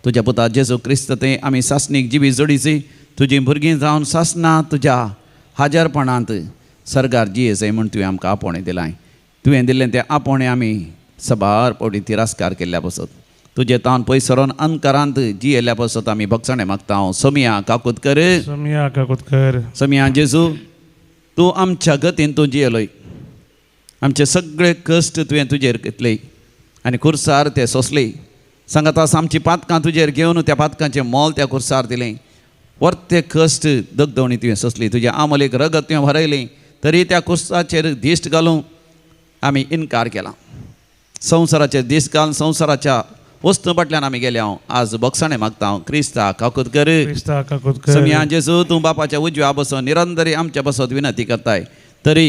तुज्या पुता जेजू क्रिस्त तें आमी सासणीक जिवीत जोडीची, तुजीं भुरगीं जावन सासना तुज्या हाजरपणांत सर्गार जियेचें म्हूण तुवें आमकां आपोवणें दिलां. तुवें दिल्लें तें आपोवणें आमी सबार फावटी तिरस्कार केल्ल्या पासत, तुजें तावन पयस सरोन अंधकारांत जियेल्ल्या पासत आमी भगसणें मागता. सोमिया काकूत कर, सोमिया काकूत कर. सोमिया जेजू, तूं आमच्या गतीन तूं जियेलोय, आमचे सगळे कश्ट तुवें तुजेर घेतले आनी खुर्सार ते सोंसले. सांगात आसा आमची पातकां तुजेर घेवन त्या पातकांचें मोल त्या खुर्सार दिलें. वर्ते कश्ट दगदवणी तुवें सोंसली, तुज्या आमलेक रगत तुवें भरयलें, तरी त्या खुर्साचेर दिश्ट घालूंक आमी इनकार केला. संवसाराचेर दिश्ट घालून संवसाराच्या वस्तू फाटल्यान आमी गेले हांव आज बक्षाणें मागता हांव क्रिस्ता काकूत कर. क्रिस्ता काकूत कर. समिया जेजू तूं बापाच्या उजव्या बसून निरंतरी आमच्या बसत विनंती करताय तरी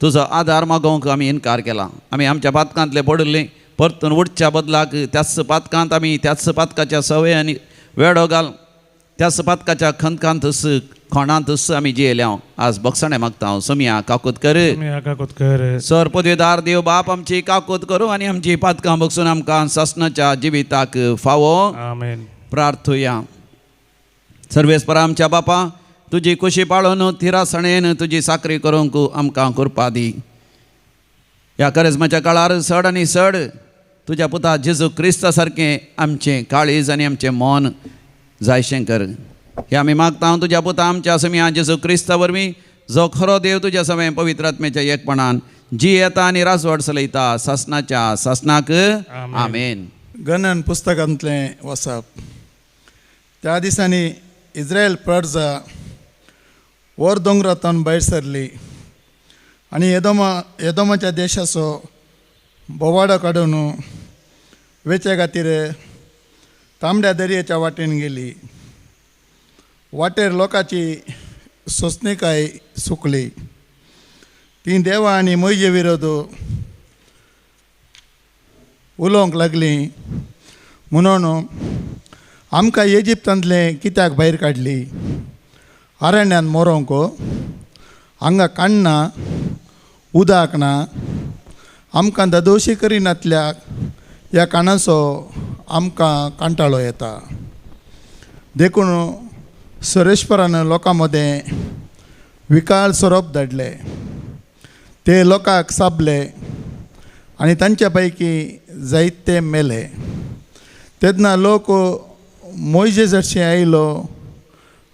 तुजो आदार मागोवंक आमी इनकार केला. आमी आमच्या पातकांतले पडिल्ले परतून उठच्या बदलाक त्याच पातकांत आमी त्याच पातकाच्या सवय आनी वेडो घाल त्याच पातकाच्या खंदकांतच खोणांतच आमी जियेले हांव आज बक्षाणें मागता हांव समिया काकूत कर. काकूत कर. सर पदवीदार देव बाप आमची काकूत करूं आनी आमची पातकां बगसून आमकां सासणाच्या जिविताक फावो. आमेन. प्रार्थुया. सर्वेस्परा आमच्या बापा तुजी कुशी पाळून थिरासणेन तुजी साकरी करूंक आमकां कृपा दी. ह्या करेजमाच्या काळार चड आनी चड तुज्या पुता जेजू क्रिस्ता सारकें आमचें काळीज आनी आमचें मन जायशें कर. हें आमी मागता तुज्या पुता आमच्या समिया जेजू क्रिस्ता वरवीं जो खरो देव तुज्या समें पवित्र आत्म्याच्या एकपणान जी येता आनी राजवट चलयता सासणाच्या सासणाक. आमेन. गणन पुस्तकांतलें वसप. त्या दिसांनी इस्रायल प्रजा वर दोंगरांतल्यान भायर सरली आनी येदोमाच्या देशाचो बोवाडो काडून वेचे खातीर तांबड्या दर्याच्या वाटेन गेली. वाटेर लोकांची सोंसणीकाय सुकली. तीं देवा आनी मोहिजे विरोध उलोवंक लागलीं म्हणून आमकां इजिप्तांतलें कित्याक भायर काडली अरण्यांत मरोंक हांगा काण्णां उदक ना आमकां ददोशी करिनातल्या ह्या काणाचो आमकां कांटाळो येता. देखून सुरेश्वरान लोकां मदें विकाळ सोरोप धाडले. ते लोकांक साबले आनी तांच्या पैकी जायते मेले. तेन्ना लोक मोयजे जरशी आयलो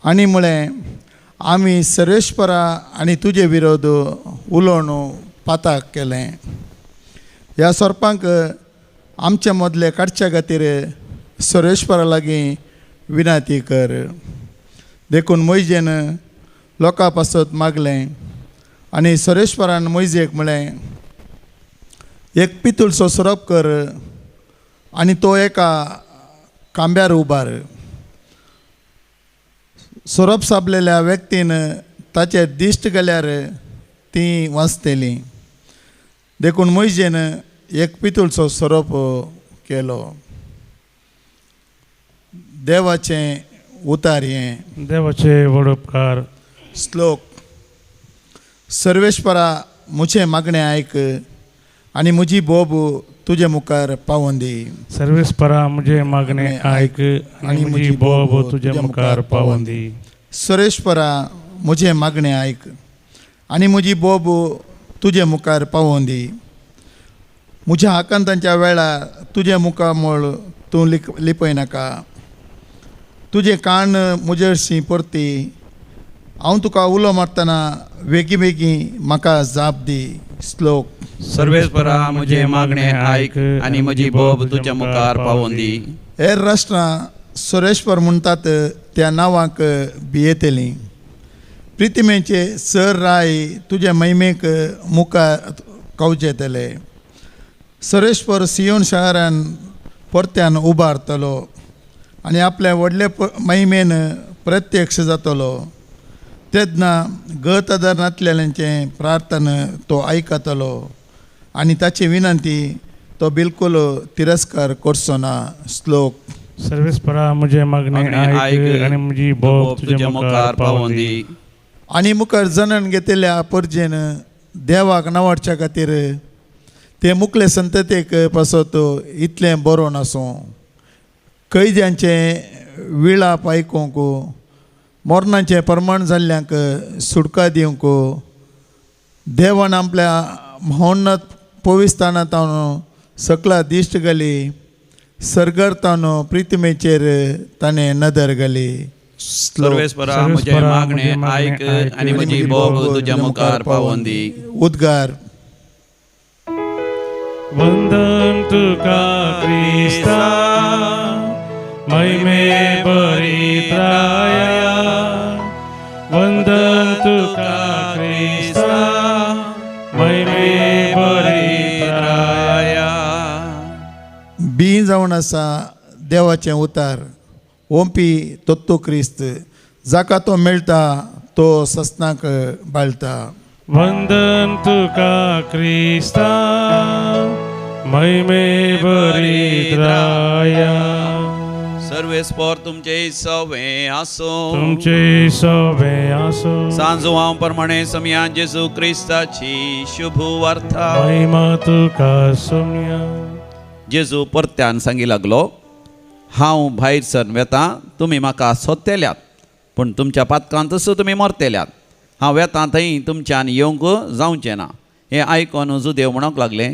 आनी म्हळें आमी सर्वेश्वरा आनी तुजे विरोध उलोवन पाताक केलें. ह्या सोरपांक आमचे मदले काडच्या खातीर सर्वेश्वरा लागीं विनंती कर. देखून मोयजेन लोकां पासत मागलें आनी सर्वेश्वरान मोयजेक म्हळें एक पितूळचो सोरोप कर आनी तो एका खांब्यार उबार. सोरोप सापलेल्या व्यक्तीन ताचेर दिश्ट गेल्यार ती वाचतली. देखून मोयजेन एक पितूळचो सोरोप केलो. देवाचें उतार हें. देवाचे व्हड उपकार. श्लोक. सर्वेश्वरा म्हजें मागणें आयक आनी म्हजी बोब तुजे मुखार पावोवन दी. सर्वेस्परा म्हजें मागणें आयक आनी म्हजी बोब तुजे मुखार पावोवन दी. सर्वेश्वरा म्हजें मागणें आयक आनी म्हजी बोब तुजे मुखार पावोवन दी. म्हज्या आकांतांच्या वेळार तुजें मुखामळ तूं लिपय नाका. तुजें कान म्हजे परती. हांव तुका उलो मारतना बेगी बेगी म्हाका जाप दी. श्लोक. सर्वेस्परा म्हजें मागणें आयक आनी म्हजी बोब तुज्या मुखार पावोवन दी. हेर राष्ट्रां सुरेश्वर म्हणटात त्या नांवाक भियेतलीं. प्रितिमेचे सर राय तुजे महिमेक मुखार कवचेतले. सुरेश्वर सियोन शहरान परत्यान उबारतलो आनी आपले व्हडले महिमेन प्रत्यक्ष जातलो. तेन्ना गत आदार नातलेल्यांचें प्रार्थना तो आयकतलो आनी ताची विनंती तो बिलकुल तिरस्कार करचो ना. श्लोक. सर्वेस्परा म्हजें मागणें आयक आनी म्हजी बोब तुज्या मुखार पावोवन दी. आनी मुखार जनन घेतिल्ल्या परजेन देवाक नावाडच्या खातीर ते मुखले संततेक पासत इतलें बरोवन आसूं. कैद्यांचें विळाप आयकूंक मरणाचें प्रमाण जाल्ल्यांक सुटका दिवंक देवान आपल्या महोन्नत पविस्थानांत सकला दिश्ट घाली. सर्गर्तान प्रितिमेचेर ताणें नदर घाली. सर्वेस्परा म्हजें मागणें आयक आनी म्हजी बोब तुज्या मुखार पावोवन दी. उद्गार. वंदन तुका क्रिस्ता महिमे परित्राया. वंदन तुका क्रिस्ता महिमे परित्राया. बीं जावन आसा देवाचें उतार ओंपी तत्तू क्रिस्त जाका तो मेळटा तो सस्नाक बाळटा. वंदन तुका क्रिस्ता महिमे बरिद्राया. सर्वेस्पोर तुमचे सवे आसो. तुमचे सोबे आसो. सांजुवां प्रमाणे समया जेजू क्रिस्ताची शुभ वार्ता. महिमा तुका सोम्या. जेजू परत्यान सांगी लागलो, हांव भायर सर वेता, तुमी म्हाका सोदतेल्यात, पूण तुमच्या पातकांतच तुमी मरतेल्यात. हांव वेता थंय तुमच्यान येवंक जावचें ना. हें आयकून जुदेव म्हणूंक लागले,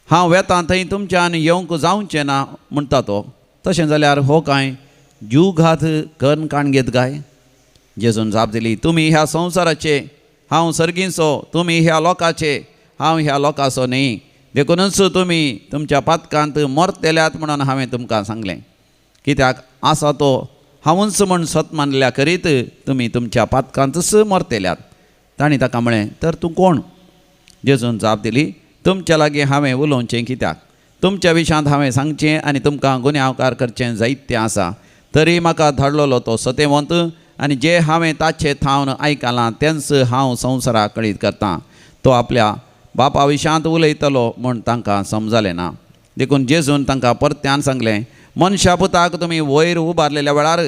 हांव वेता थंय तुमच्यान येवंक जावचें ना म्हणटा तो, तशें जाल्यार हो कांय जीव घात कन्न काण घेत काय? जेजून जाप दिली, तुमी ह्या संवसाराचे, हांव सर्गींचो, तुमी ह्या लोकाचे, हांव ह्या लोकाचो न्ही. देखूनच तुमी तुमच्या पातकांत मरतेल्यात म्हणून हांवें तुमकां सांगलें. कित्याक आसा तो हांवूच म्हण सत मानल्या करीत तुमी तुमच्या पातकांतच मरतेल्यात. तांणी ताका म्हळें, तर तूं कोण? जेजून जाप दिली, तुमच्या लागीं हांवें उलोवचें कित्याक? तुमच्या विशांत हांवें सांगचें आनी तुमकां गुन्यांवकार करचें जायतें आसा. तरी म्हाका धाडलेलो तो सतेवंत आनी जे हांवें ताचे थावन आयकलां तेंच हांव संवसाराक कळीत करतां. तो आपल्या बापा विशांत उलयतलो म्हूण तांकां समजलें ना. देखून जेजून तांकां परत्यान सांगलें, मनशा पुताक तुमी वयर उबारलेल्या वेळार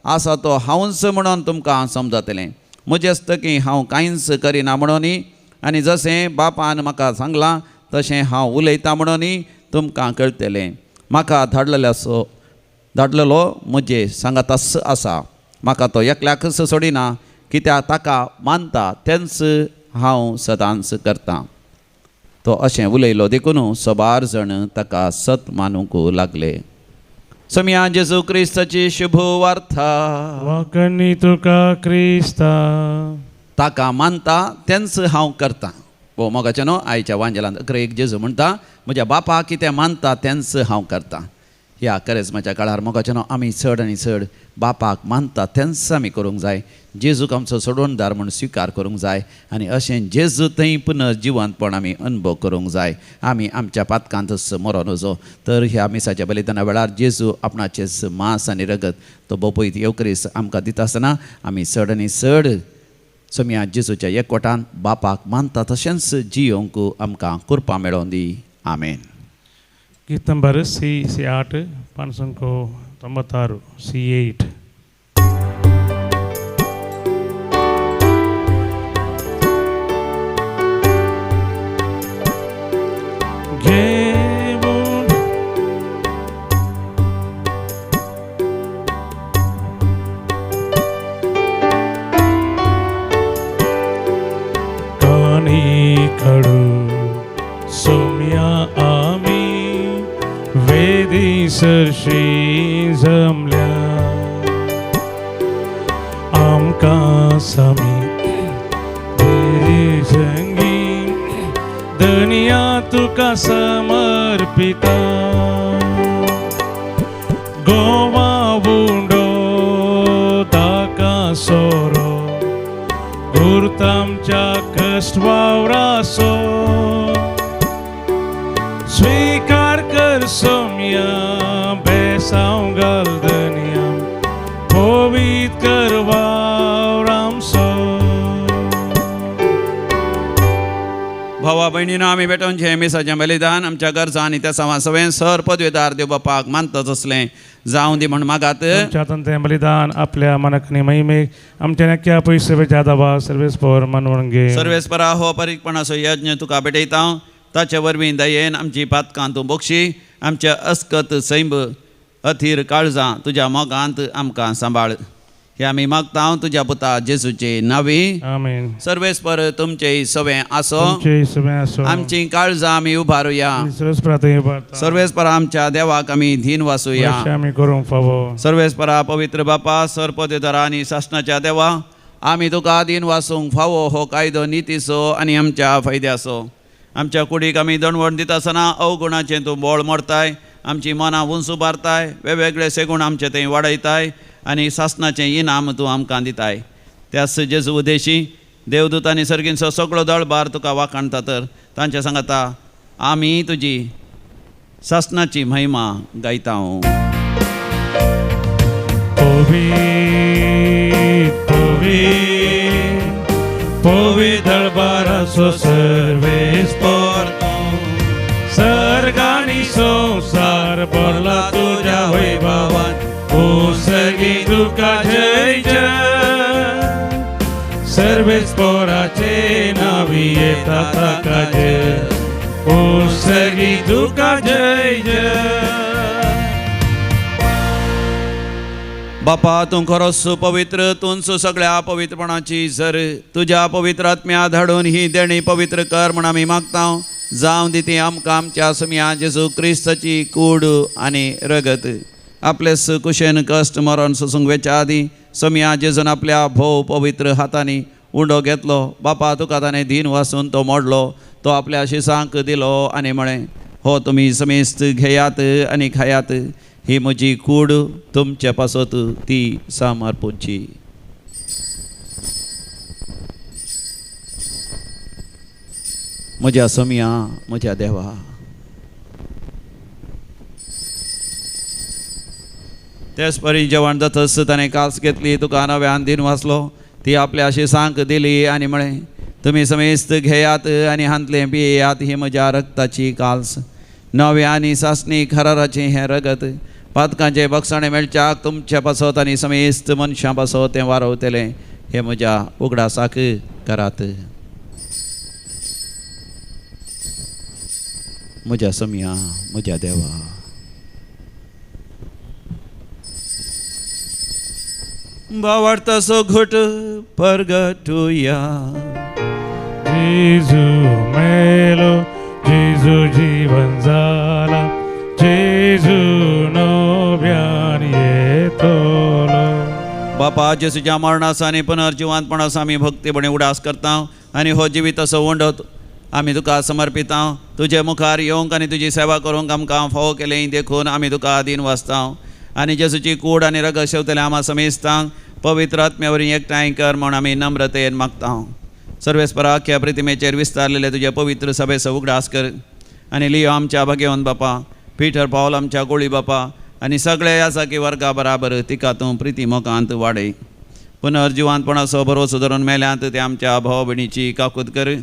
आसा तो हांवूच म्हणून तुमकां समजतलें. म्हजेस्तकी हांव कांयच करिना म्हणून आनी जशें बापान म्हाका सांगलां तशें हांव उलयतां म्हणून तुमकां कळटलें. म्हाका धाडलेलो म्हजे सांगाताच आसा. म्हाका तो एकल्याकच सोडिना, कित्याक ताका मानता तेंच हांव सदांच करतां. तो अशें उलयलो देखून सबार जण ताका सत मानूंक लागले. समिया जेजू क्रिस्ताची शुभ वार्ता. वाकणी तुका क्रिस्ता. ताका मानता तेंच हांव करतां. भोव मोगाचें न्हू आयच्या वांजेलांत अकरा एक जेजू म्हणटा, म्हज्या बापा कितें मानता तेंच हांव करतां. ह्या करेजमाच्या काळार मोगाचें न्हू आमी चड आनी चड बापाक मानता तेंच आमी करूंक जाय. जेजूक आमचो सोडवणदार म्हूण स्विकार करूंक जाय आनी अशें जेजू थंय पुनर्जिवंतपण आमी अनुभव करूंक जाय. आमी आमच्या पातकांतच मरोन वचो. तर ह्या मिसाच्या बलिदाना वेळार जेजू आपणाचेच मांस आनी रगत तो बोपयत येवक्रीस आमकां दिता आसतना आमी चड आनी चड सोम्या जेजूच्या एकवटान बापाक मानता तशेंच जियोंक आमकां कृपा मेळोवन दी. आमेन. गीत नंबर सी सी 8 596 सी 8. घेऊन कानी खडू सोम्या आमी वेदी सरशी जमल्या आमकां समी देवी संगी दनिया तुका समर्पिता. गोवा उंडो ताका सोरो गुरुतामच्या कश्ट वावरासो स्वीकार कर सोम्या बेसांव घाल दनिया पवित कर वावरामसो. भावा भयणीनो आमी भेटोवचें मिसाचें बलिदान आमच्या गरजा आनी त्या सवा सवें सर पदवेदार देव बापाक मानताच असलें जावं दी म्हण मागात. तुमच्या हातान बलिदान आपल्या मनाक महिमेक आमच्या नक्या पयशे जादवा सर्वेस्पर मनवण घे. सर्वेस्परा हो परीकपणाचो यज्ञ तुका भेटयता, ताचे वरवीं दयेन आमची पातकां तूं बोगशी. आमच्या अस्कत सैंब अथीर काळजां तुज्या मोगांत आमकां सांबाळ. हे आमी मागता तुज्या पुता जेजूचे नावी. आमेन. सर्वेस्पर तुमचे सवें आसो. तुमचे सवें आसो. आमची काळजां आमी उबारुया. सर्वेस्परा थंय उबारता. सर्वेस्परा आमच्या देवाक आमी धीन वासूया. अशें आमी करूंक फावो. सर्वेस्परा पवित्र बापा सरपदेदारा आनी सासणाच्या देवा आमी तुका दीन वासूंक फावो हो कायदो नितीचो आनी आमच्या फायद्याचो. आमच्या कुडीक आमी दणवण दिता आसतना अवगुणाचें तूं बोळ मोडताय, आमची मनां उंच उबारताय, वेगवेगळे सेगूण आमचे थंय वाडयताय आनी सासणाचें इनाम तूं आमकां दिताय. त्याच जेजू उदेशी देवदूत आनी सर्गींचो सगळो दळबार तुका वाखाणता तर तांचे सांगता आमी तुजी सासनाची महिमा गायता. पवित्र बारासो सर्वेस्पर तूं, सर्गानी संवसार भरला तुज्या वैभवान, ओ सर्गी तुका जय जय, सर्वेस्पराचे नावी येता ताका जय, ओ सर्गी तुका जय जय. बापा तूं खरोच पवित्र, तूंच सगळ्या पवित्रपणाची जर तुज्या पवित्र आत्म्या धाडून ही देणी पवित्र कर म्हण आमी मागता. जावं दी ती आमकां आमच्या सुमया जेजू क्रिस्ताची कूड आनी रगत. आपले कुशेन कश्ट मरण सोसूंक वेच्या आदीं सोमया जेजून आपल्या भोव पवित्र हातांनी उंडो घेतलो. बापा तुका ताणें दीन वासून तो मोडलो, तो आपल्या शिसांक दिलो आनी म्हळें, हो तुमी समेस्त घेयात आनी खायात, ही म्हजी कूड तुमचे पासत ती समर्पूची. म्हज्या सोमया, म्हज्या देवा, तेच परी जेवण जातच ताणें कास घेतली, तुका नव्यान दीन वाचलो, ती आपल्या शिसांक दिली आनी म्हळें, तुमी समेस्त घेयात आनी हांतलें पियेयात, ही म्हज्या रक्ताची काल्स, नव्या आनी सासणी खराराचें हें रगत, पातकांचें बक्षाणें मेळच्याक तुमचे पासत आनी समेस्त मनशां पासत तें वारवतलें, हें म्हज्या उगडासाक करात. म्हज्या सोमया, म्हज्या देवा, भावार्थाचो घट परगटुया. जेजू मेलो, जेजू जीवन जाला, जेजू नव्यान येतलो. बापा जेजूच्या मरणाचो आनी पुनर्जिवंतपणाचो आमी भक्तीपणी उडास करता आनी हो जिविताचो उंडो आमी तुका समर्पिता. तुजे मुखार येवंक आनी तुजी सेवा करूंक आमकां फावो केलें देखून आमी तुका आदीन वाचता. आनी जेजूची कूड आनी रगत शेवतले आमा समेस्तांक पवित्र आत्म्या वरवीं एकठांय कर म्हूण आमी नम्रतेन मागता. सर्वेस्परा अख्ख्या प्रतिमेचेर विस्तारलेले तुजे पवित्र सभेचो उगडास कर आनी लियो आमच्या भाग्यवंत बापा, पीटर पावल आमच्या गोळी बापा आनी सगळे याजाकी वर्गा बराबर तिका तूं प्रिती मोगांत वाडय. पुनर्जिवंतपणाचो भरोसो धरून मेल्यांत ते आमच्या भाव भयणीची काकूत कर.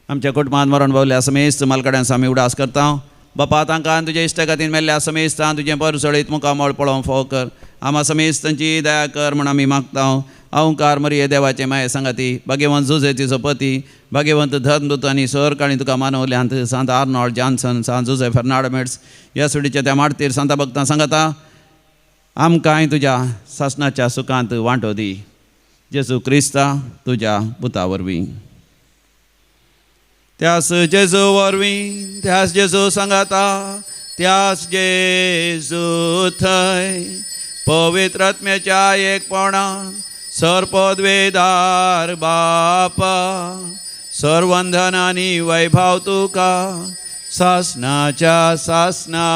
आमच्या कुटुंबांत मरण पावल्या समेस्त मालकड्यांचो आमी उडास करता. बापा तांकां तुजे इश्टागतीन मेल्ल्या समेस्तान तुजें परसळीत मुखामळ पळोवंक फावो कर. आमा समेस्तांची दया कर म्हूण आमी मागता. अहंकार मरिये देवाचे माये सांगाती, भाग्यवंत जुजे तिचो पती, भाग्यवंत धर्मदूत आनी सरकाळी तुका मानवल्यांत सांत आर्नॉल्ड जॉन्सन, सांत जुजे फेर्नांड मेट्स ह्या सुडीच्या त्या माडतीर सांता भक्तां सांगाता आमकांय तुज्या सासणाच्या सुखांत वांटो दी. जेजू क्रिस्ता तुज्या पुता वरवीं. त्यास जेजू वरवीं, त्यास जेजू सांगाता, त्यास जेजू थंय पवित्र आत्म्याच्या एकपणान सर्पद्वेदार बापा सर्वंधन आनी वैभव तुका सासणाच्या सासणा.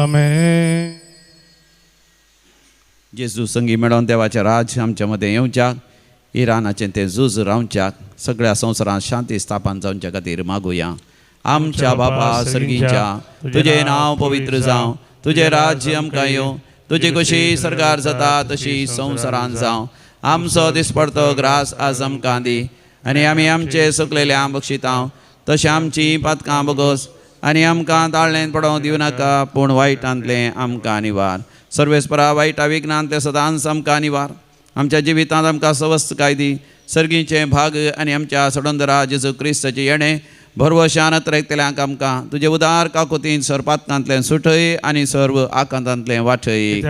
आमेन. जेजू संगी मेळोवन देवाचें राज्य आमच्या मदें येवच्याक, इराणाचें तें झूज रावच्याक, सगळ्या संवसारांत शांती स्थापन जावच्या खातीर मागुया. आमच्या बापा सर्गीच्या, तुजें नांव पवित्र जावं, तुजें राज्य आमकां येवं, तुजी कशी सरकार जाता तशी संवसारांत जावं. आमचो दिसपडतो ग्रास आज आमकां दी आनी आमी आमचे सुकलेले आम बक्षिता तशें आमची पातकां बगोस आनी आमकां ताळ्ळें पडोवंक दिवं नाका, पूण वायटांतलें आमकां निवार. सर्वेस्परा वायटा विघ्नांतलें सदांच आमकां निवार. आमच्या जिवितांत आमकां सवस्तकाय दी. सर्गीचें भाग आनी आमच्या सडंदरा जेजू क्रिस्ताचें येणें भरवशान अत्रेकतल्यांक आमकां तुजे उदार काकुतीन सर्पातकांतलें सुटय आनी सर्व आकांतांतलें वाटय.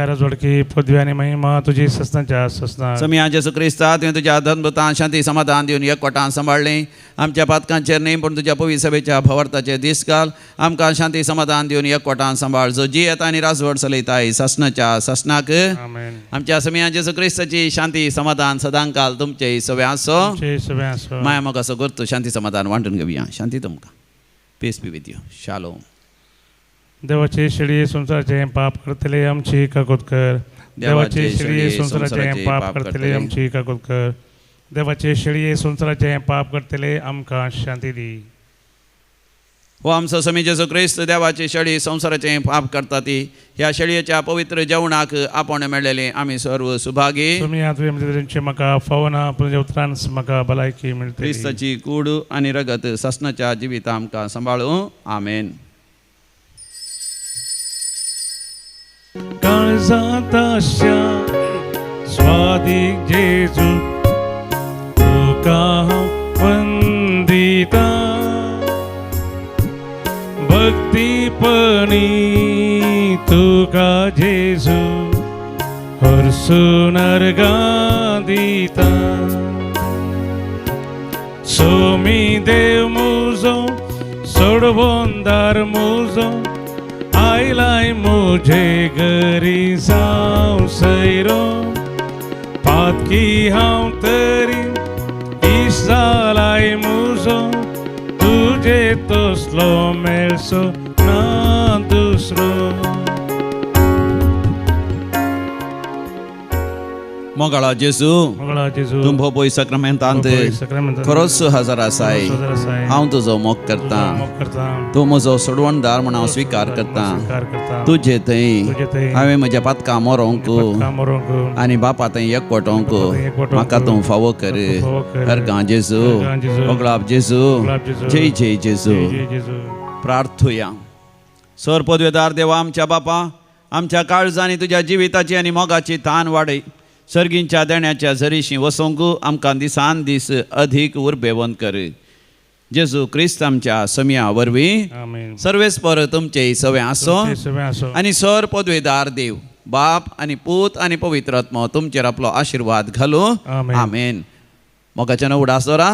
पदवी आनी महिमा तुजी ससनाच्या ससना. समिया जेजू क्रिस्ता तुवें तुज्या धर्मदूतान शांती समाधान दिवन एकवटान सांबाळ्ळें. आमच्या पातकांचेर न्हय पूण तुज्या पवित्र सभेच्या भवार्थाचेर दीस घाल. आमकां शांती समाधान दिवन एकवटान सांबाळ, जो जियेता आनी राजवट चलयताय सासणाच्या सासणाक. आमच्या समिया जेजू क्रिस्ताची शांती समाधान सदांकाल तुमचे सगळे आसो. माया मोगाचो करतो शांती समाधान वांटून घेवया. शांती तुमकां. Peace be with you. Shalom. देवाचे शेळये संवसाराचें पाप करतले आमची काकूत कर. देवाचे शेळये संवसाराचें पाप करतले आमची काकूत कर. देवाचे शेळये संवसाराचें पाप करतले आमकां शांती दी. हो आमचो समी जेजू क्रिस्त देवाची शेळी संवसाराचें पाप करता ती ह्या शेळयेच्या पवित्र जेवणाक आपण मेळ्ळेली आमी सर्व सुभागी. सोमया तुवें म्हजे म्हाका फावना पूण उतरान म्हाका भलायकी मेळटली. क्रिस्ताची कूड आनी रगत सासणाच्या जिविता आमकां सांबाळूं. आमेन. काळजांत आशा स्वादीक जेजू तुका हांव वंदिता भक्तीपणी तुका जेजू हरसून अर्गां दिता. सोमी देव मुजो सोडवंदार मुजो आयलाय मुझे घरी जावं सैरो पातकी हांव तरी इश्ट जालाय मुजो तुजे तसलो मेळचो ना दुसरो. मोगाळा जेजू मोगळा जेजू तूं भोपय साक्रामेंतांत खरोच हजर आसाय. हांव तुजो मोग करता. तूं म्हजो सोडवणदार म्हूण हांव स्विकार करता. तुजे थंय हांवें म्हज्या पातकां मरोंक आनी बापा थंय एकवटोंक म्हाका तूं फावो कर. अर्गां जेजू मोगळाप जेजू जय जय जेजू. प्रार्थुया. सर पदवेदार देवा आमच्या बापा आमच्या काळजांनी तुज्या जिविताची आनी मोगाची तान वाडय. सर्गींच्या देण्याच्या झरीशी वसोंक आमकां दिसान दीस अधीक उर्बेवंत कर. जेजू क्रिस्त आमच्या समया वरवीं. सर्वेस्पर तुमचे सवे आसो आनी सर पदवेदार देव बाप आनी पूत आनी पवित्र आत्मो तुमचेर आपलो आशिर्वाद घालूं. आमेन. मोगाच्यान उडास दवरा.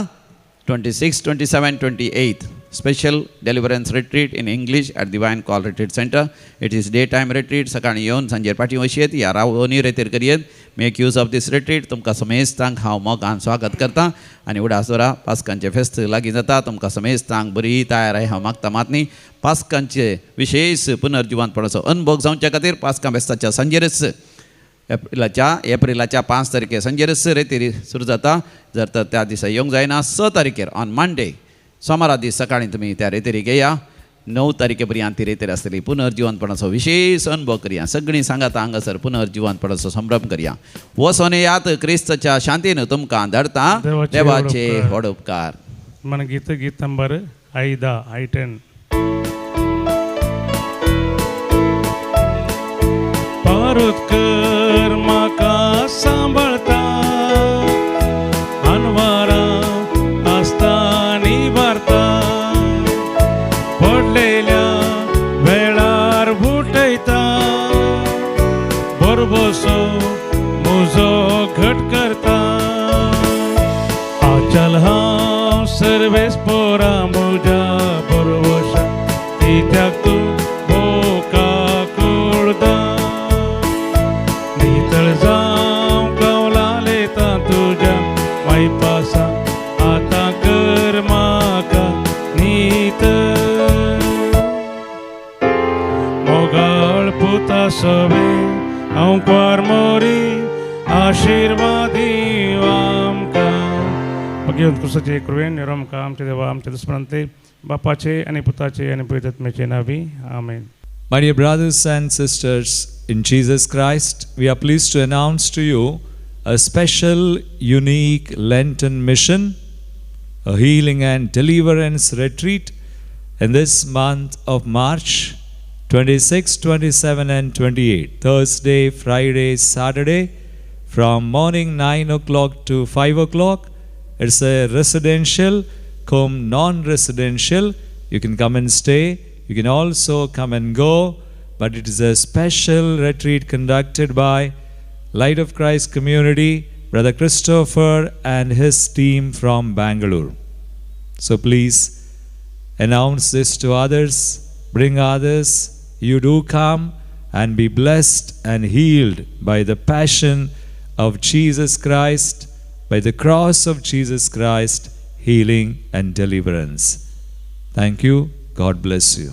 26, 27, 28 special deliverance retreat in English at Divine Call Retreat Center. It is daytime retreat. सकाळी येवन सांजेर पाटी वशयेत या रावोनी रेतीर करयेत. Make use of this retreat. तुमकां समेस्तांक हांव मोगान स्वागत करता आनी उडास दवरा. पास्कांचें फेस्त लागीं जाता. तुमकां समेस्तांक बरी तयार हांव मागता मात न्ही. पास्कांचे विशेष पुनर्जिवंतपणाचो अनुभव जावच्या खातीर पास्कां फेस्ताच्या सांजेरच एप्रिलाच्या 5 तारखेर सांजेरच रेतीर सुरू जाता. जर तर त्या दिसा येवंक जायना 6 तारखेर ऑन मंडे सोमारा दीस सकाळी तुमी त्या रेतेरीक येया. 9 तारखे पर्यंत ती रेतेर आसतली. पुनर्जिवंतपणाचो विशेष अनुभव करया. सगळीं सांगाता हांगासर पुनर्जिवंतपणाचो संभ्रम करया. वचोन येयात. क्रिस्ताच्या शांतीन तुमकां धाडता. देवाचे व्हड उपकार. मन गीत गीत नंबर 5 I 10. पारोत कर म्हाका सांबाळता अनवारा आसता निवारता पडलेल्या वेळार उठयता बरबसो मुजो घट करता. आचल हांव सर्वेस पोरा मुज्या बरवशा कित्याक तूं बोका कुळदा नितळ जावं कवला लेता तुज्या मायपासा आतां कर म्हाका नीत. मोगाळ पुता सवे हांव क्वार मोरी आशिर्वादी आमकां. भगवंत क्रिस्ताचे कृपेन आमकां आमच्या देवा आमच्या दुस्मनांतले बापाचे आनी पुताचे आनी पवित्र आत्म्याचे नांवी. आमेन. My dear brothers and sisters in Jesus Christ, we are pleased to announce to you a special, unique Lenten mission, a healing and deliverance retreat in this month of March, 26, 27 and 28, Thursday, Friday, Saturday, from morning 9 o'clock to 5 o'clock. It's a residential cum non-residential. You can come and stay. You can also come and go, but it is a special retreat conducted by Light of Christ Community, Brother Christopher and his team from Bangalore. So please announce this to others, bring others. You do come and be blessed and healed by the passion of Jesus Christ, by the cross of Jesus Christ, healing and deliverance. Thank you. God bless you.